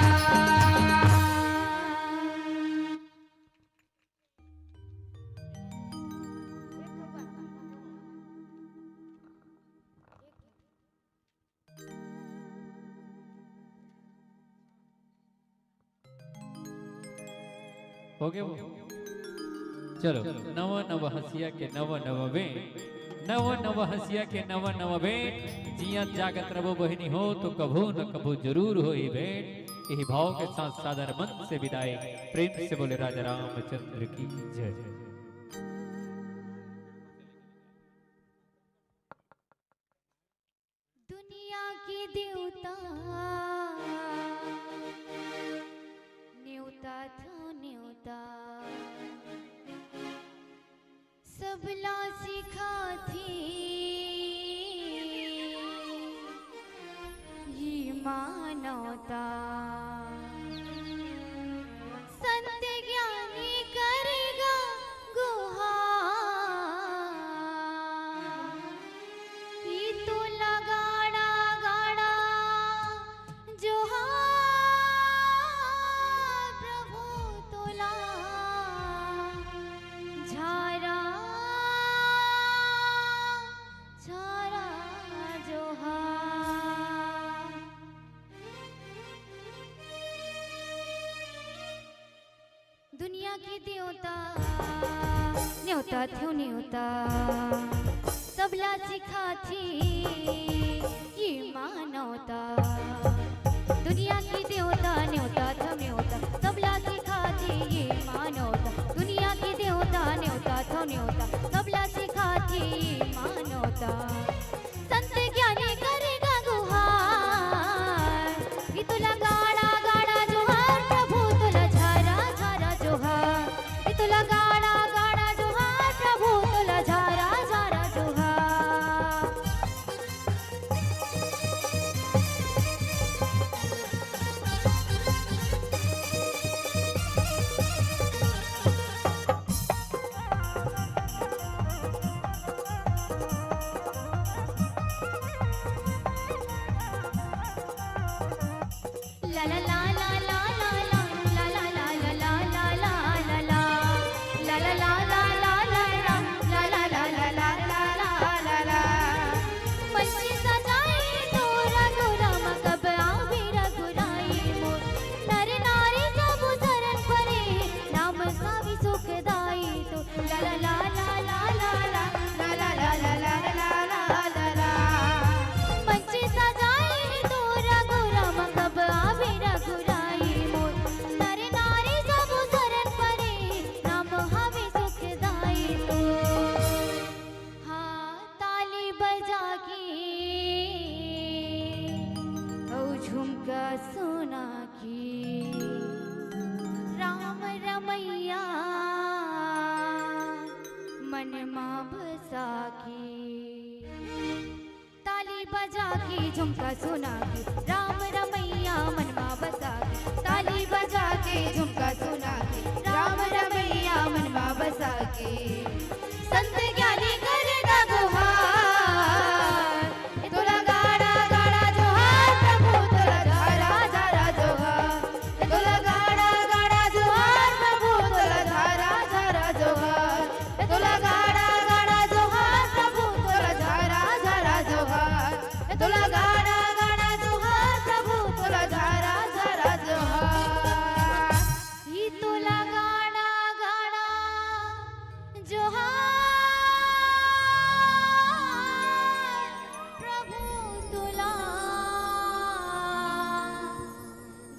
हो गया वो? चलो, नवा नवा हंसिया के नवा नवा भेंट, नवा नवा हंसिया के नवा नवा भेंट। जियत जागत रबो बहिनी हो तो कभू न कभू जरूर होही भेंट। यही भाव के साथ सादर मन से विदाई। प्रेम से बोले राजा रामचंद्र की जय। दुनिया के देवता, नेवता थो नेवता, सबला सिखाथे ये मानवता। संत ज्ञानी करेगा गुहार, ई तोला गाड़ा गाड़ा जोहार प्रभु तोला, झारा झारा जोहार। दुनिया के देवता, नेवता थो नेवता, सबला सिखाथे ये मानवता। दुनिया के देवता, नेवता थो नेवता, सबला सिखाथे ये मानवता। दुनिया के देवता, नेवता थो नेवता, सबला सिखाथे ये मानवता। संत ज्ञानी करेगा गुहार, ये तोला गाड़ा गाड़ा जोहार, प्रभु तोला झारा झारा जोहार। ये तोला गाड़ा गाड़ा जोहार, प्रभु तोला झारा झारा जोहार। हाँ, ताली बजा के अउ झुमका सुना के, राम रमैया मन मा बसा के। ताली बजा के झुमका सुना के, राम रमैया मन मा बसा के। ताली बजा के झुमका सुना के, राम रमैया मन मा बसा के। संत ज्ञानी करेगा गुहार, ये तोला गाड़ा गाड़ा जोहार, प्रभु तोला झारा झारा जोहार। ये तोला गाड़ा गाड़ा जोहार, प्रभु तोला झारा झारा जोहार। ये तोला गाड़ा गाड़ा जोहार, प्रभु तोला झारा झारा जोहार। ये तोला गाड़ा गाड़ा जोहार, प्रभु तोला झारा झारा जोहार। ई तोला गाड़ा गाड़ा जोहार, प्रभु तोला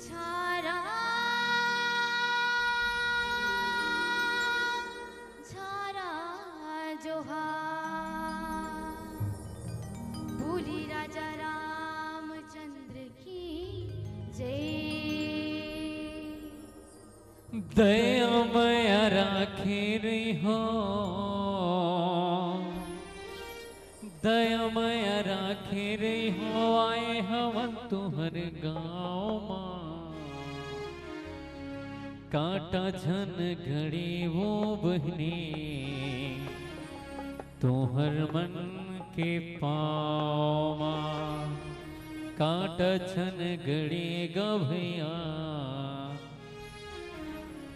झारा झारा जोहार। बोली राजा रामचंद्र की जय। दया मया राखे रहिहो, दया मया राखे रहिहो, आए हवन तुहर गाँव मा। काटा झन घड़ी वो बहिनी, तुहर मन के पाँव मा। काटा झन घड़ी ग भैया,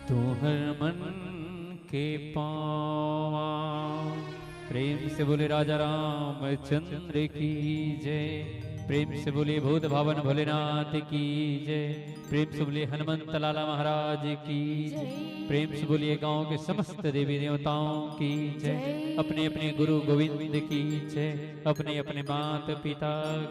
तुहर मन के पाँव मा। प्रेम से बोले राजा रामचंद्र की जय। प्रेम से बोले भूत भावन भोलेनाथ की जय। प्रेम से बोले हनुमंत लाला महाराज की जय। प्रेम से बोलिए गांव के समस्त देवी देवताओं की जय। अपने अपने गुरु गोविंद की जय। अपने अपने माता पिता